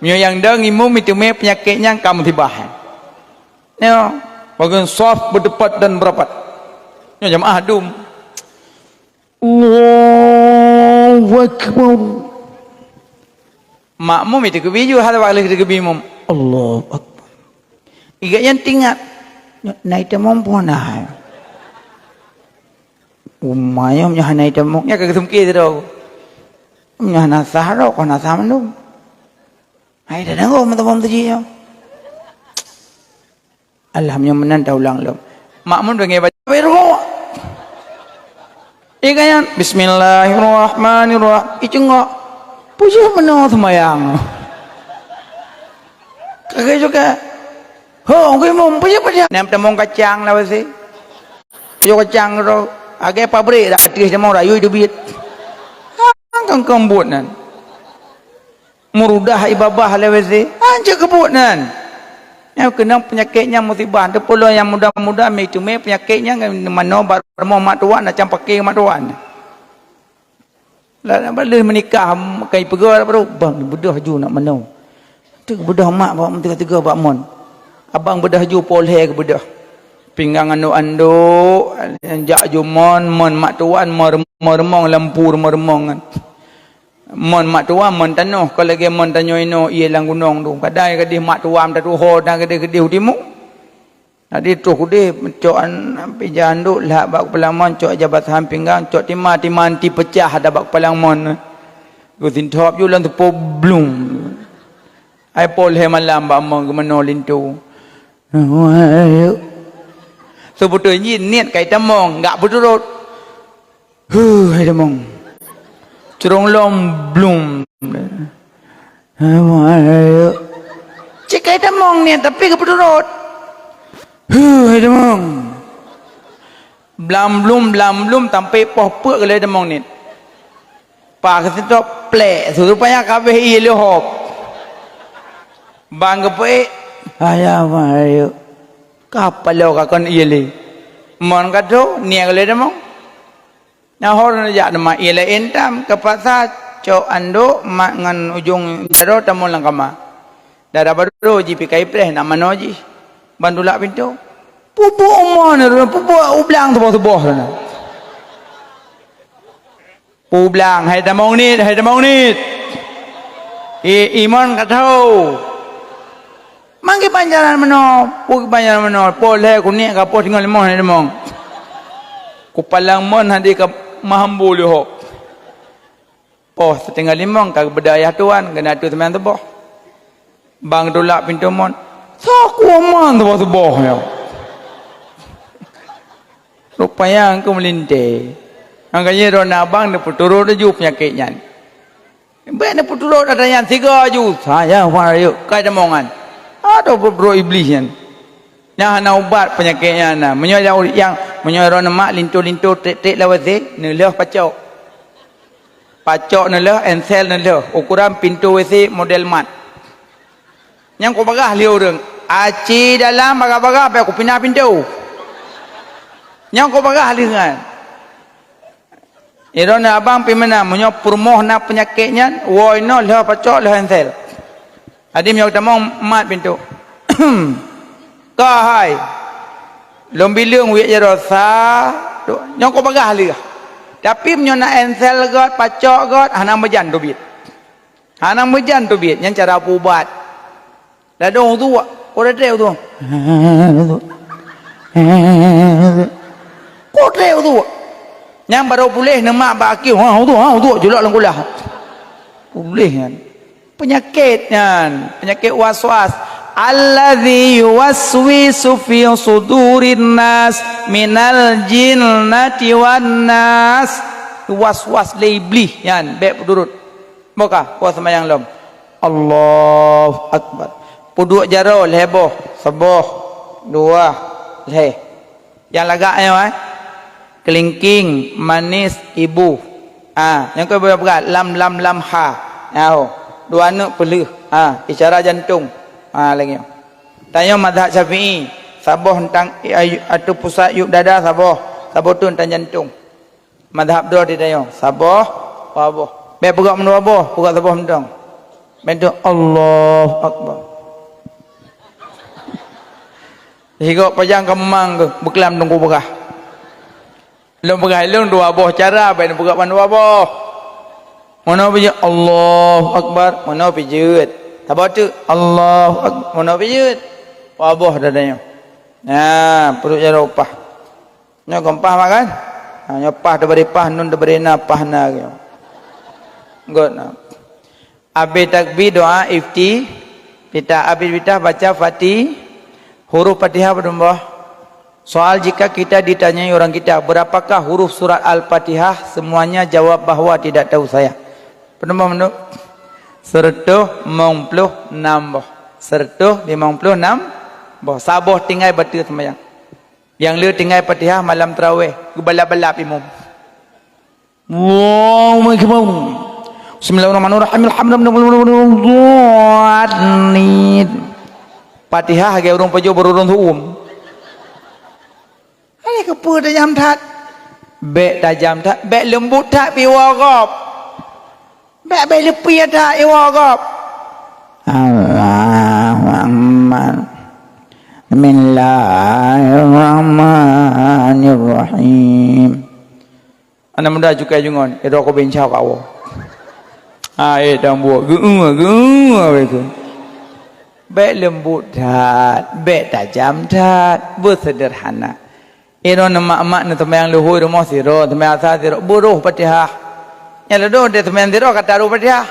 Meunyoe nyang dong imum iteumé peunyakét nyan ka musibah. Nyoe, bagian saf beuteupat dan beurapat. Nyoe jamaah dum. Allahu Akbar. Makmum itu keubi ju hal bak lheueh keubi mum. Allahu Akbar. Iga nyan tingat. Nyoe na itamong pun na. Umai nyoe hana itamong. Nyoe ka geusungké sidroe. Nyoe hana sah droe, kon hana sah mandum. Hai dah dengoe meuteumong teuji nyoe. Alhamdulillah meunan taulang lom. Makmum deungoe baca rukuk. Iga nyan, "Bismillahirrahmanirrahim." Icungok. Peue jeuet meunoe seumayang. Kagèe juga. Ho, geuimum, peue jeuet, peue jeuet. Nam tamong kacang lah pasti. Yo kacang tu. Agak pabrik dah ateueh tamong rayu itu biet. Hang kangkang buet nan. Meurudah ié babah lé W C. Hanjeuet keubuet nan. Nyang keunong peunyakét nyang musibah. Teupeulon nyang muda-muda, mi teumé peunyakét nyang manoe bak rumoh mak tuan, macam paké mak tuan. Lah, lah, lheueh meunikah, kai peugah baru, "Bang, beudôh ju nak manoe." Tu beudôh mak bak teuga-teuga bak mon. Abang beudôh ju, poh lhèe geubeudôh. Pinggang andôk-andôk, jak ju mon, mon mak tuan, mon reumong, lampu reumong-reumong kan. Mon mak tuan, mon tanoh, kon lagèe mon tanyoe inoe ié lam gunong tu. Kadang gadih mak tuan tatuho, dan gadih-gadih u timu. Jadi troh keudeh, cok an-, ija andôk, lhak bak keupeula mon, cok ija batahan pinggang, cok tima, tima anti peucah dah bak keupeula mon. Geusintop ju lam teupô blum. Ai poh lhèe malam bak mon geumanoe linto. Seubeutôi jih niet kai tamong, gak beuturot. Huh, hai tamong. Curông lom blum. Cit kai tamong niet, tapi geupeuturot. Huh, hai tamong. Blam blum, blam blum, sampai poh peuet geulai tamong niet. Paih geusintop, plek, su rupanya ka abéh ié lé hop. Bang geupeuék, "Ayah, Mak, ayo." Ka paloe ka kon ié lé. Mon ka tho, niet geulai tamong. Nyan ho neujak teuma ié laén tam, ka paksa cok andôk mak ngon ujông jaroe tamong lam kama. Dara baroe jih pih ka ipreh, nak manoe jih. Ban tulak pintoe. Peubuet mon, peubuet u blang teuboh-teuboh sana. Peue blang, hai tamong niet, hai tamong niet. I, i mon ka tho. Mang kiban jalan meunoe, peue kiban jalan meunoe. Poh lhèe keuneuk ka poh teungoh limong hai tamong. Kupalang mon hadi ka meuhambo lé hok. Poh siteungoh limong ka geubeudôh ayah tuan, keuneuk ateueh seumayang suboh. Bang tulak pintoe mon. Soe kuwoe mon suboh-suboh nyoe? Rupanya engkau meulintèe. Makanya droeneuh abang neupeuturot laju peunyakét nyan. Bèk neupeuturot ata nyan sigoe ju. Saya fara yuk, kai tamongan. Adoh buet-buet iblih nyan. Nyan hana ubat peunyakét nyan na. Meunyoe nyang, meunyoe droeneuh mak linto-linto trek-trek lam W C, neulheueh pacok. Pacok neulheueh, ensel neulheueh. Ukuran pintoe W C model mat. Nyang keu bagah lé ureuëng. Aci dalam bagah-bagah, bèk kupinah pintoe. Nyang keu bagah lé nyan. Droeneuh abang pih meunan, meunyoe peurumoh na peunyakét nyan, woe inoe lheueh pacok lheueh ensel. Adim nyoe tamong mat pintoe. Ka hai. Lôn bileueng wiet jaroe sa, dua. Nyoe keu bagah lheueh. Tapi meunyoe na ensel göt, pacok göt, hana meujan teubiet. Hana meujan teubiet, nyan cara peuubat. Ladôm uduk, kok trek uduk. Kok trek uduk. Nyang barô puléh neumak bak aki, ha uduk, ha uduk, julok lam kulah. Puléh nyan. Peunyakét nyan, peunyakét waswas. Allazi yuwaswisu fi sudurin nas minal jinnati wan nas. Waswas lé iblih nyan, bèk peuturot. Boh ka, boh seumayang lom. Allahu Akbar. Peuduek jaroe lhèe boh, saboh, dua, lhèe. Nyang lagak nyoe, eh. Kelingking, manis, ibu. Ha, nyang keu beureukat, lam, lam, lam, ha. Nyoe, dua neuk peulheueh. Ha, isyarat jantong. Ha, lagèe nyoe. Tanyoe mazhab Syafi'i, saboh teuntang, eh, ateueh pusat yup dada saboh, saboh tu teuntang jantong. Mazhab droe di tanyoe, saboh, dua boh. Bèk peugah meudua boh, peugah saboh mantong. Mantong, Allahu Akbar. Sigoe pajang keumang keuh, beuklam teungku peugah. Lôn peugah lôn dua boh cara, bèk neupeugah ban dua boh. Meunoe pijeuet, Allahu Akbar, meunoe pijeuet. Saboh teuk, Allahu Akbar, meunoe pijeuet. Dua boh dada nyoe. Nah, peuduek jaroe paih. Nyoe kon paih mak kan? Ha, nyoe paih teubri paih, nun teubri na, paih na nyoe. Göt na. Abéh takbir doa ifti-, iftitah. Abéh iftitah baca Fati-, huruf Fatihah padum boh? Soal, jika kita ditanyai orang kita, "Berapakah huruf surat Al-Fatihah?" Semuanya jawab bahwa tidak tahu saya. Padum boh mandum? Seureutôh limong ploh nam boh. Seureutôh limong ploh nam boh. Saboh tinggai bateue seumayang. Nyang le tinggai Fatihah malam tarawih, geubalap-balap imum. Allahu Akbar. Bismillahirrahmanirrahim. Alhamdulillah. Fatihah lagèe ureueng pajoh bak ureueng su'um. Hai, keupeue tajam that? Bèk tajam that, bèk leumbot that pih iwoe gob. Bèk, bèk leupie that iwoe gob. Allahu Akbar. Bismillahirrahmanirrahim. Aneuk muda cukai jungon, eh, droe kobeng cau kawoe. Ah, eh, dang buet. Geu-, geu-, begitu. Bèk leumbot that, bèk tajam that, beuseuderhana. Inoe neumak-mak neuseumayang luhôi rumoh sidroe, seumayang asa sidroe, beuroh Fatihah. Nyang ladôm deh seumayang sidroe ka taroh Fatihah.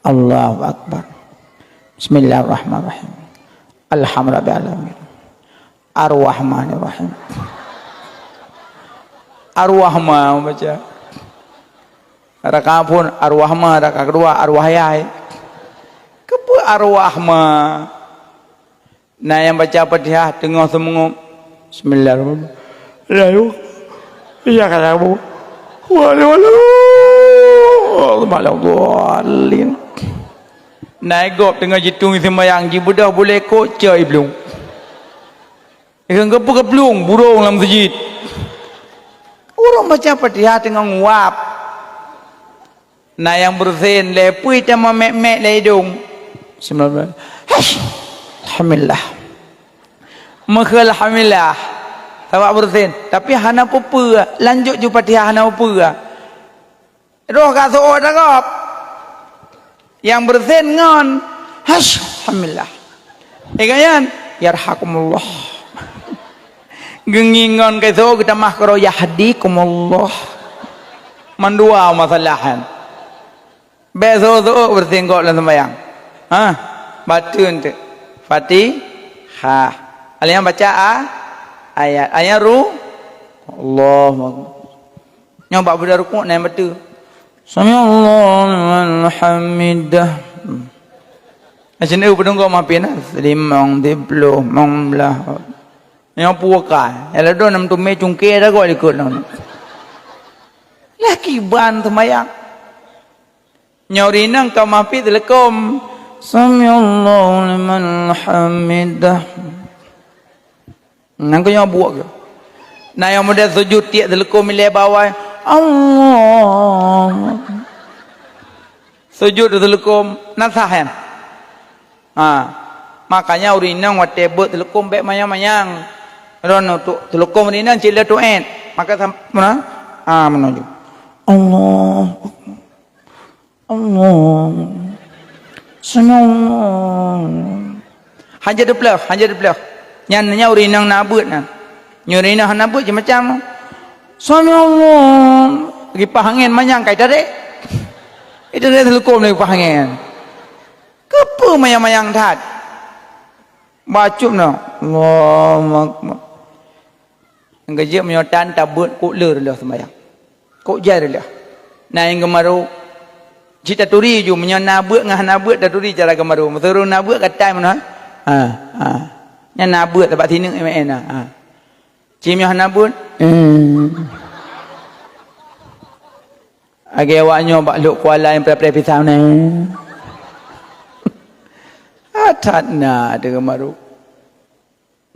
Allahu Akbar. Bismillahirrahmanirrahim. Alhamdulillahirabbil alamin. Arrahmanirrahim. Arwahma baca. Rakaat phôn Arwahma, rakaat keudua Arwahyai. Keupeue Arwahma? Na nyang baca Fatihah teungoh seumeungop. Bismillahirrahmanirrahim. Lalu, iya kata Abu. Walu, walu. Waladdallin. Na gob teungoh jitueng seumayang, jibeudôh bulèe kok, cok i blueng. Ikheun keupeue geublueng, burông lam meuseujid. Ureueng baca Fatihah teungoh nguap. Na nyang beureusen, lé pui teuma mèk-mèk lé idông. Bismillah. Haish. Alhamdulillah. Meuheuh alhamdulillah. Sabab beureusen. Tapi hana peue-peue. Lanjut ju Fatihah hana peue-peue. Roh ka seuôt dah gob. Nyang beureusen ngon. Haish. Alhamdulillah. Ingat nyan. Yarhakumullah. Geungieng ngon keu soe geutamah keudroe yahdikumullah. Mandua masalah nyan. Bèk soe-soe beureusinggok lam seumayang. Ha? Bateue eunteuk. Fatihah. Alèh nyan baca a-, ayat. Ayat ru-, Allahu Akbar. Nyoe bak beuda rukuk na nyang bateue. Sami'allahu liman hamidah. Hmm. Nah, sinoe peudong gob mampir na, limong, siplôh, limong blah. Nyoe puwoe kai. Ya ladom nam tumé cungké dah gob likot nyoe. Lah kiban seumayang. Nyoe ureueng inong ka mampir teuleukom. Samiallahu liman hamidah. Nang keu nyoe buet keu. Na nyang model sujud tiek teuleukom ilée bawai. Allah. Sujud teuleukom, na sah nyan. Ha. Makanya ureueng inong watée beuet teuleukom bék manyang-manyang. Ron untuk teuleukom ureueng inong cit le tuet. Maka sam-, meunan. Ha, meunoe ju. Allah. Allah. Samiallahu. Hana teuplôh, hana teuplôh. Nyan, nyan ureueng inong na beuet nyan. Nyoe ureueng inong hana beuet cit macam. Samiallahu. Lagi pah angén manyang kai tarék. Itu dia teuleukom lagi pah angén. Keupeue manyang-manyang that? Bacut na. Allahu Akbar. Nyang keujeuet meunyoe tan tabeuet kok le reuloh seumayang. Kok jai reuloh. Na nyang geumaru cit taturi ju, meunyoe na beuet ngon hana beuet taturi cara geumaru. Meuseuruh na beuet gatai meunan. Ha, ha. Nyan na beuet sabab sineuk M N na. Ha. Cit meunyoe hana beuet. Hmm. Lagée awak nyoe bak Lhok Kuala nyang preh-preh pisang nyoe. Ah, that na teuh geumaru.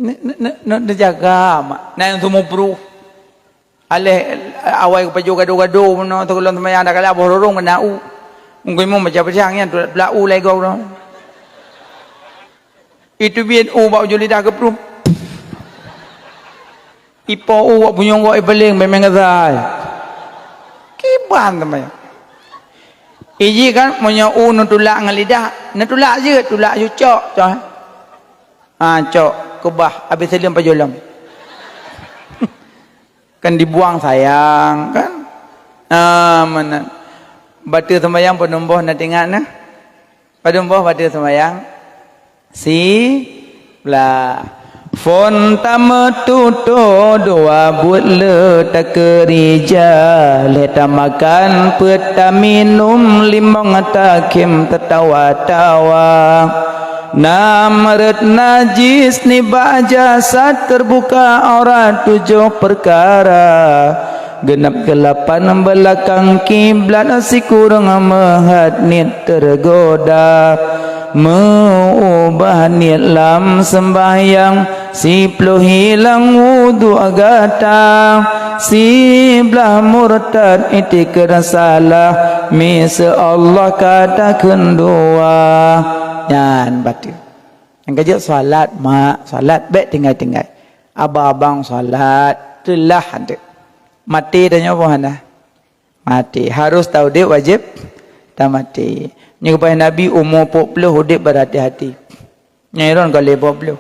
Ne, ne, ne, ne, neujaga mak. Na nyang seumeubru. Aléh awai geupajoh gado-gado meunoe teuh gohlom seumayang dak kala boh rorong keunan u. Mungken imum baca peusiang nyan tulak-tulak u lagée gob. Itu biet u bak ujong lidah geupruem. Ipo u bak punyueng gok ipaleng bemeng geutai. Kiban teuma. Iji kan meunyoe u neutulak ngon lidah, neutulak jeuet, tulak ju cok, cok. Ha, cok, keubah, habéh saleuem pajoh lom. Kan dibuang sayang, kan? Ah, meunan. Bateue seumayang padum boh na teuingat na? Padum boh bateue seumayang? Siblaih. Phon tameututoe dua buet le takeurija, lhée tamakan peuet taminum limong takhém tatawa-tawa. Nam rot najis nibak jasad, teubuka aurat tujoh peukara. Geunab keulapan beulakang kiblat, sikureueng meuhat niet teugoda. Meuubah niet lam seumbahyang, siploh hilang wudhu gata. Siblaih murtad itikeuet salah, miseue Allah ka takheun dua. Nyan bateue. Nyang keujeuet salat, mak, salat bék tinggai-tinggai. Abang-abang salat, teulah anteuk. Maté tanyoe peue hana? Maté. Harus taudép wajéb tamaté. Nyoe geupaih Nabi umu peuet ploh udép berhati-hati. Nyoe ron ka lhée peuet ploh.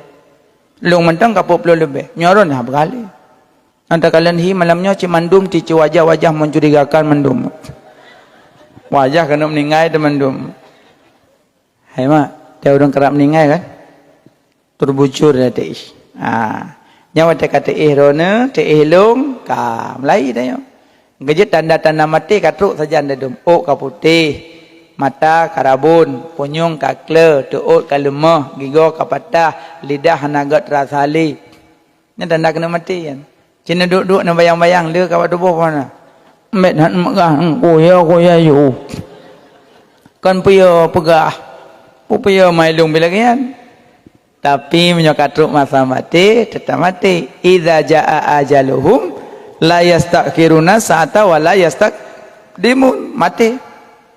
Lôn mantong ka peuet ploh leubeh. Nyoe ron haba kali. Anta kalon hi malam nyoe cit mandum cit wajah-wajah mencurigakan mandum. Wajah keuneuk meuninggai teuh mandum. Hai mak, tiep ureuëng karab meuninggai kan? Teubujur dah teuih. Ha. Nyan watée ka teuih droeneuh, teuih lôn, ka meulai tanyoe. Geujeuet tanda-tanda maté ka trok sajan dadum. Ôk ka putéh, mata ka rabon, punyueng ka kle, teuôt ka leumoh, gigoe ka patah, lidah hana gét rasa lé. Nyan tanda keuneuk maté nyan. Cit neuduek-duek neubayang-bayang lé ka bak tuboh pohana. Mét that meugah, kuya-kuya yu. Kon piye peugah. Peue-peue mai lôn bilagéan. Tapi meunyoe ka trok masa maté, teutap maté. Idza jaa ajaluhum la yastakhiruna sa'ata wa la yastaqdimun. Maté.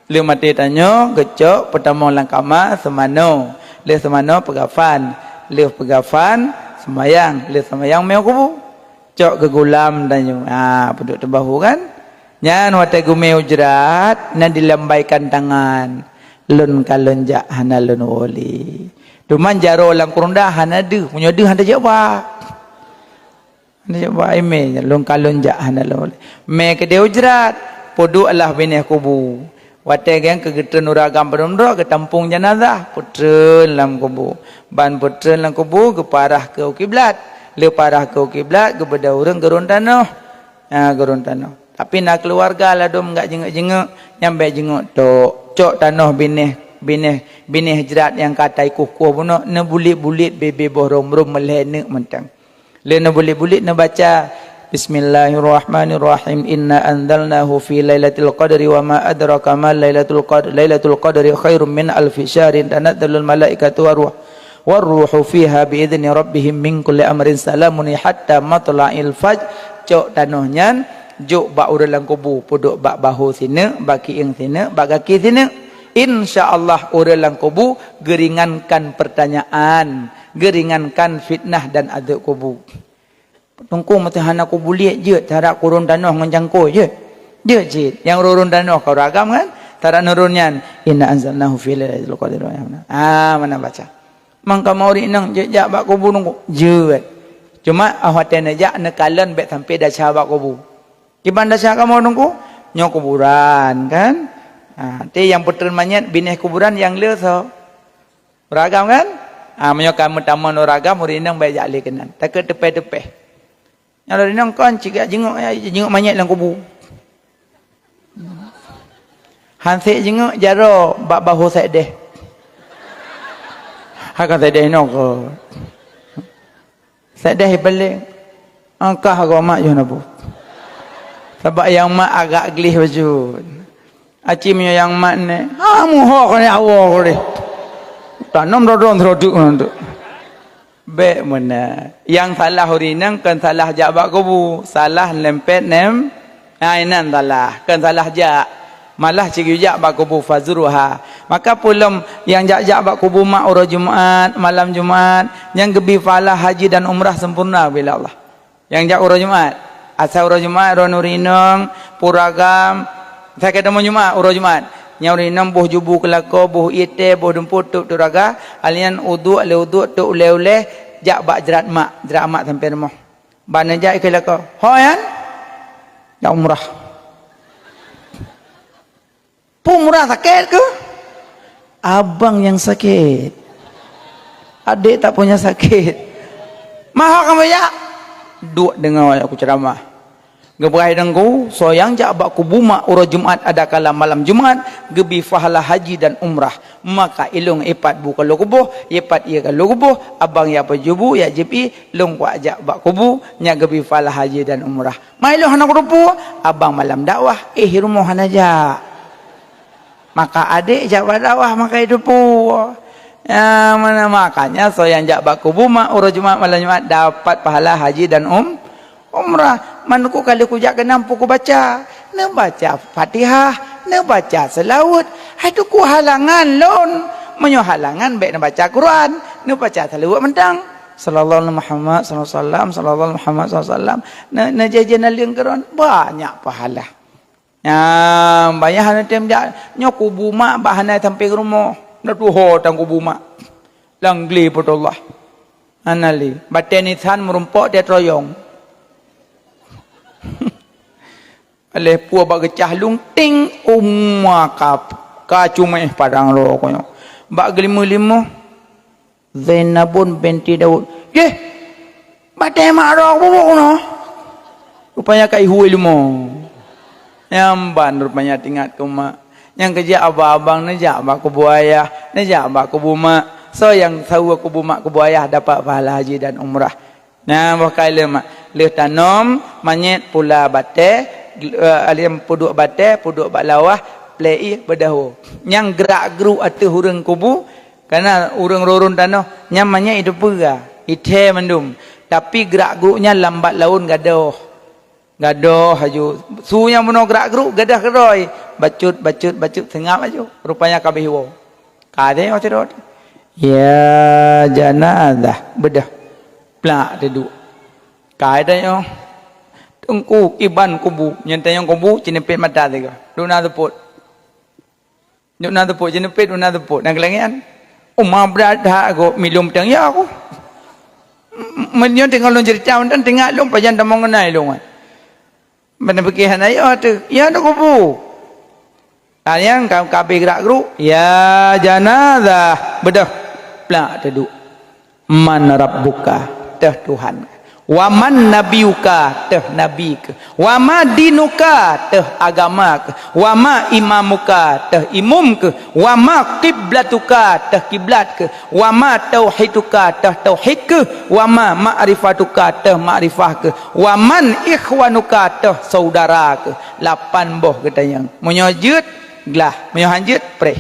Lheueh maté tanyoe geucok peutamong lam kama seumanoe, lheueh seumanoe peugafan, lheueh peugafan seumayang, lheueh seumayang miyueb kubu. Cok geugulam tanyoe. Ha, peuduek teubahu kan? Nyan watée geumé ujrat, na dilambaikan tangan. Lôn ka lôn jak hana lôn woe lé. Teuma jaroe lam kureueng dah hana deuh, meunyoe deuh hana jak ba. Nyoe bak imé lôn ka lôn jak hana lôn. Mé keudeh ujrat, peuduek lah binéh kubu. Watée geuh keu geutreun ureuëng agam padum droe geutampong janazah, peutreun lam kubu. Ban peutreun lam kubu geuparah keu kiblat. Lheueh parah keu kiblat geubeudôh ureuëng geurôn tanoh. Ha, geurôn tanoh. Tapi na keuluwarga ladôm gak jingeuek-jingeuek, nyang bék jingeuek tok. Cok tanoh binéh Binéh, binéh jrat nyang ka taikueh-kueh bunoe, neubulet-bulet bebe boh rom-rom meulhèe neuk mantong. Lé neubulet-bulet neubaca, "Bismillahirrahmanirrahim. Inna anzalnahu fi lailatul qadri wa ma adraka ma lailatul qadr. Lailatul qadri khairum min alfi syahrin. Tanazzalul malaikatu war ruh, war ruhu fiha bi idzni rabbihim min kulli amrin salamun hatta matla'il fajr." Cok tanoh nyan, jok bak ureuëng lam kubu, peuduek bak bahô sineuk, bak kiéng sineuk, bak gaki sineuk. Insya Allah ureuëng lam kubu geuringankan pertanyaan, geuringankan fitnah dan azab kubu. Teungku, meuseuhana kubu liek jeuet, tarak kurun tanoh ngon cangkôi jeuet. Jeuet cit, nyang rurun tanoh ka uragam kan? Tarak nurun nyan, "Inna anzalnahu fi lailatul qadr." Ah, mana baca? Mangka meurit inong jeuet jak bak kubu teungku. Jeuet. Cuma ah watée neujak neukalon bék sampai desya bak kubu. Kiban desya kamoe teungku? Nyoe kuburan kan? Ha, ti nyang peutreun manyét binéh kuburan nyang le soe? Ureuëng agam kan? Ha, meunyoe ka meutamong ureuëng agam, ureuëng inong bék jak lé keunan. Takot teupéh-teupéh. Nyang ureuëng inong kon cigak jingok, jingok manyét lam kubu. Hansek jingok jaroe bak bahô sekdeh. Haka sekdeh inong ko. Sekdeh ipaleng, angkah goe mak yoh nabu. Sabab nyang mak agak gleh bacut. Aci meunyoe nyang mat nè, ha, muho keuneuk awoe keuh. Tanom dodong seudok ngon tu. Bék meunan. Nyang salah ureuëng inong kon salah jak bak kubu, salah lempet nem. Ha, inan salah, kon salah jak. Malah cit geujak bak kubu fazuruha. Maka peulom nyang jak-jak bak kubu mak uroe Jumat, malam Jumat, nyang geubi pahala haji dan umrah sempurna bila Allah. Nyang jak uroe Jumat. Asai uroe Jumat, droeneuh ureuëng inong, pura agam, asai ka tamong Jumat, uroe Jumat. Nyang ureuëng inong boh jubu keulako, boh ié teh, boh dumpue tôb turaga, alian uduk, lé uduk, tôb ulée-ulée, jak bak jrat mak, jrat mak sampai rumoh. Ban neujak ikheun lakoe, "Ho nyan?" "Jak umrah." "Peue umrah sakét keuh?" "Abang nyang sakét. Adék tak punya sakét." "Ma ho kamoe jak?" "Duek deungoe aku ceuramah." Geupeugah teungku, soe nyang jak bak kubu mak uroe Jumat adakala malam Jumat, geubi pahala haji dan umrah. Maka ilong ipat bu ka lôn kuboh, ipat ié ka lôn kuboh, abang ya pajubu, ya jieb ié, lôn kuajak bak kubu, nyan geubi pahala haji dan umrah. Ma ilong hana kuteupeu, abang malam dakwah, éh rumoh hana jak. Maka adék jak bak dakwah, maka iteupeu. Ya, mana makanya soe nyang jak bak kubu mak uroe Jumat malam Jumat dapat pahala haji dan um, umrah. Man ku kali kujak keunan peue kubaca? Neubaca Fatihah, neubaca seulaweuet. Hai teungku halangan lôn. Meunyoe halangan bék neubaca Quran, neubaca seulaweuet mantong. Sallallahu alaihi Muhammad sallallahu alaihi wasallam, sallallahu alaihi Muhammad sallallahu alaihi wasallam. Ne, neujeh-jeh naleueng keu droen, banyak pahala. Nyan, bah nyan hana tem jak. Nyoe kubu mak bak hana sampéng rumoh. Na tuho tan kubu mak. Lam glé Baitullah. Hana lé. Batée nisan meurumpok teutroyong. Lheuh peue bak geucah lung ting uma kap. Ka cuméh padang ro ko nyoe. Bak geulimeue-limeue. Zainabun binti Daud. Jeh, batée mak droe bubuk noh. Rupanya ka ihue leumo. Nyang ban rupanya teuingat keu mak. Nyang keujak abang-abang neujak bak kubu ayah, neujak bak kubu mak. Soe nyang saweue kubu mak kubu ayah dapat pahala haji dan umrah. Nah, boh kai leuh mak. Lheuh tanom manyét pula batée, eh, aliem peuduek batée, peuduek bak lawah, plei ié beudahô. Nyang grak-gruk ateueh ureuëng kubu, Kana ureuëng rurun tanoh nyan manyét iteupeue, ithée mandum. Tapi grak-gruk nyan lambat laun gadôh. Gadôh laju. Su nyang bunoe grak-gruk gadôh keudroe. Bacut, bacut, bacut seungab laju. Rupanya ka abéh woe. Ka deh watée rot. Ya janazah, beudôh. Plak teuduek. Ka tanyoe. Teungku kiban kubu, nyan tanyoe kubu, cinipet mata tiga. Duna teupot. Nyoe na teupot, jinepet na teupot, na geulangian. Uma brat that go milom tang ya aku. Meunyoe teungoh lôn cerita mantong teuingat lôn pajan tamong ngeunai lôn. Mana pikir hana ya tu. Ya tu kubu. Tanyang ka kabeh gerak geruk. Ya janazah. Bedah. Plak teuduek. Man rabbuka? Teuh Tuhan. Wa man nabiyuka, teuh nabi keuh. Wa ma dinuka, teuh agama keuh. Wa ma imamuka, teuh imum keuh. Wa ma kiblatuka, teuh kiblat keuh. Wa ma tauhiduka, teuh tauhid keuh. Wa ma ma'rifatuka, teuh makrifah keuh. Wa man ikhwanuka, teuh saudara keuh. Lapan boh geutanyong. Meunyoe jeuet, glah. Meunyoe han jeuet, preh.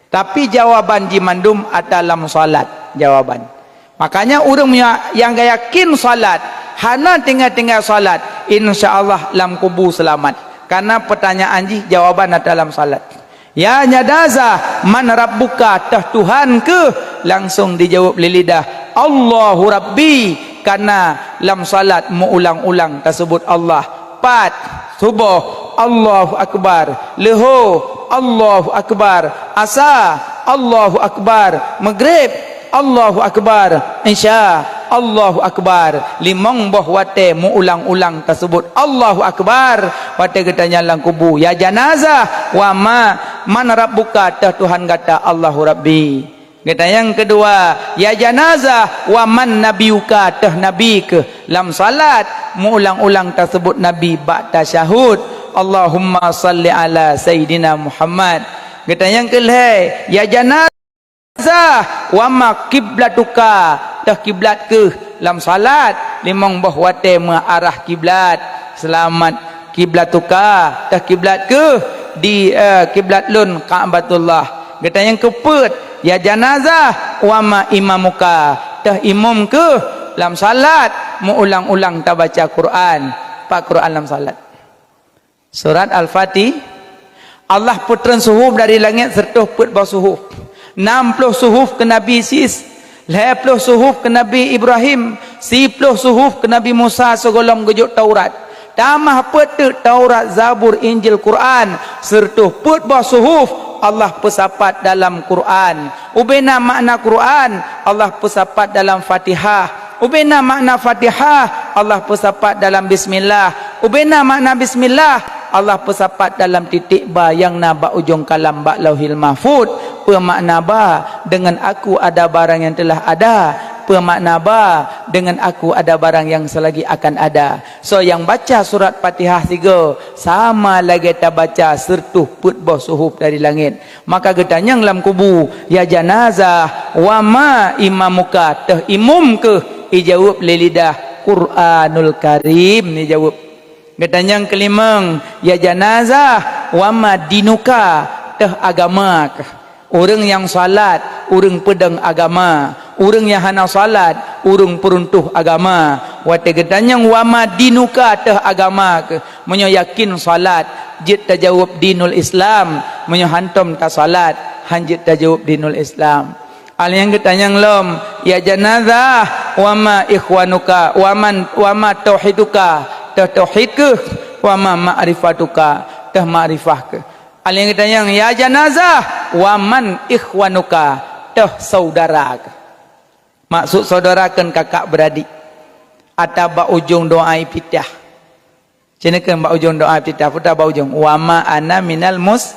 Tapi jawaban jih mandum ata lam salat jawaban. Makanya ureuëng nyang yakin salat, hana tinggai-tinggai salat, insya Allah lam kubu seulamat. Karena pertanyaan jih jawaban ata lam salat. Ya janazah, man rabbuka, teuh Tuhan keuh? Langsung dijawab lé lidah, Allahu Rabbi. Karena lam salat meuulang-ulang tasebut Allah. Pat, suboh, Allahu Akbar. Leuho, Allahu Akbar. Asa, Allahu Akbar. Maghrib, Allahu Akbar. Isya, Allahu Akbar. Limong boh watée meuulang-ulang tasebut Allahu Akbar. Watée geutanyong lam kubu, ya janazah, wa ma, man rabbuka, teuh Tuhan gata? Allahu Rabbi. Geutanyong keudua, ya janazah, wa man nabiyuka, teuh nabi keuh? Lam salat meuulang-ulang tasebut nabi bak tasyahud, Allahumma salli ala sayyidina Muhammad. Geutanyong keulhée, ya janazah, wa ma kiblatuka, teuh kiblat keuh? Lam salat limong boh watée meuarah kiblat, seulamat. Kiblatuka, teuh kiblat keuh? Di, eh, kiblat lôn Ka'batullah. Geutanyong keupeuet, ya janazah, wa ma imamuka, teuh imum keuh? Lam salat meuulang-ulang tabaca Quran. Pat Quran lam salat? Surat Al-Fatih. Allah peutreun suhuf dari langét, sireutoh peuet boh suhuf. Nam ploh suhuf keu Nabi Sis, lhée ploh suhuf keu Nabi Ibrahim, siploh suhuf keu Nabi Musa sigohlom geujok Taurat. Tamah peuet teuk Taurat, Zabur, Injil, Quran, sireutoh peuet boh suhuf Allah peusapat dalam Quran. Ubena makna Quran Allah peusapat dalam Fatihah. Ubena makna Fatihah Allah peusapat dalam Bismillah. Ubena makna Bismillah Allah peusapat dalam titik ba nyang na bak ujong kalam bak Lauhil Mahfud. Peue makna ba? Dengan Aku ada barang yang telah ada. Peue makna ba? Dengan Aku ada barang yang selagi akan ada. Soe nyang baca surat Fatihah sigoe, sama lagée tabaca sireutoh peuet boh suhuf dari langét. Maka geutanyong lam kubu, ya janazah, wa ma imamuka, teuh imum keuh? Ijaweueb lé lidah, Quranul Karim ijaweueb. Geutanyong keulimong, ya janazah, wa ma dinuka, teuh agama keuh? Ureuëng nyang salat, ureuëng peudong agama. Ureuëng nyang hana salat, ureuëng peuruntoh agama. Watée geutanyong, wa ma dinuka, teuh agama keuh? Meunyoe yakin salat, jeuet tajaweueb dinul Islam. Meunyoe hantom tasalat, han jeuet tajaweueb dinul Islam. Alheuh nyan geutanyong lom, ya janazah, wa ma ikhwanuka, wa man, wa ma tauhiduka, teuh tauhid keuh? Wa ma ma'rifatuka, teuh makrifah keuh? Alheuh nyan geutanyong, ya janazah, wa man ikhwanuka, teuh saudara keuh? Maksud saudara kon kakak beuradik, ata bak ujong doa iftitah. Cit nyoe keuh bak ujong doa iftitah, peue ta bak ujong, wa ma ana minal mus-,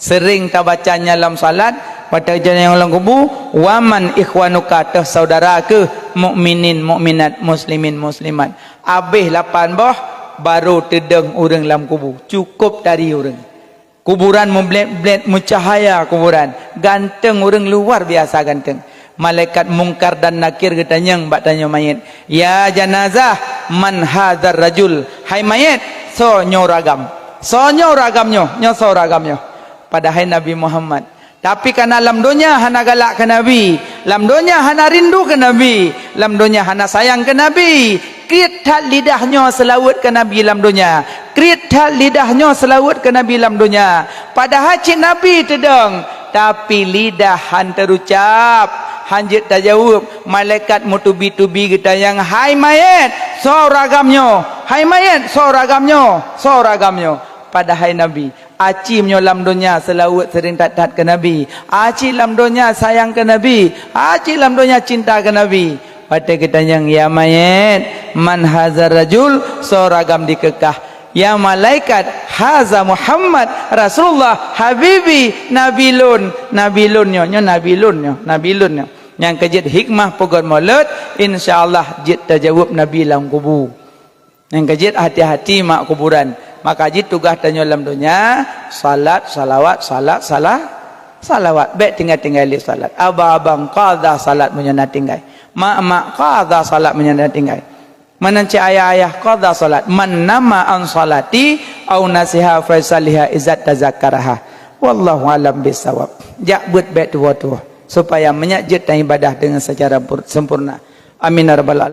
seuring tabaca nyan lam salat, watée geutanyong lam kubu, wa man ikhwanuka, teuh saudara keuh? Mukminin mukminat, muslimin muslimat. Abéh lapan boh, barô teudong ureuëng lam kubu. Cukôp tari ureuëng. Kuburan meublét-blét, meucahaya kuburan. Ganteng ureuëng, luar biasa ganteng. Malaikat Mungkar dan Nakir geutanyong bak tanyoe manyét, "Ya janazah, man hadzar rajul?" Hai manyét, soe nyoe ureuëng agam? Soe nyoe ureuëng agam nyoe? Nyoe soe ureuëng agam nyoe? Padahai Nabi Muhammad. Tapi kareuna lam donya hana galak keu Nabi, lam donya hana rindu keu Nabi, lam donya hana sayang keu Nabi, kriet that lidah nyoe seulaweuet keu Nabi lam donya. Kriet that lidah nyoe seulaweuet keu Nabi lam donya. Padahai cit Nabi teudong, tapi lidah han teurucab, han jeuet tajaweueb. Malaikat meutubi-tubi geutanyong, "Hai manyét, soe ureuëng agam nyoe? Hai manyét, soe ureuëng agam nyoe? Soe ureuëng agam nyoe?" Padahai Nabi, aci meunyoe lam donya seulaweuet seuring that-that keu Nabi, aci lam donya sayang keu Nabi, aci lam donya cinta keu Nabi. Watée geutanyong, "Ya manyét, man hadzar rajul?" Soe ureuëng agam dikeukah, "Ya malaikat, hadza Muhammad Rasulullah habibi, nabi lôn, nabi lôn nyoe, nyoe nabi lôn nyoe, nabi lôn nyoe." Nyang keu jeuet hikmah peugöt mulod, insya Allah jeuet tajaweueb Nabi lam kubu. Nyang keu jeuet hati-hati mak kuburan. Maka jih tugaih tanyoe lam donya, salat, salawat, salat, salah, salawat. Bék tinggai-tinggai lé salat. Abang-abang, qadha salat meunyoe na tinggai. Mak-mak, qadha salat meunyoe na tinggai. Meunan cit ayah-ayah, qadha salat. Man nama an salati au nasiha faisaliha izat tazakkaraha. Wallahu alam bisawab. Jak beuet bék tuwoe-tuwoe. Supaya meunyak jeuet taibadah deungon secara pur-, sempurna. Amin ya rabbal alamin.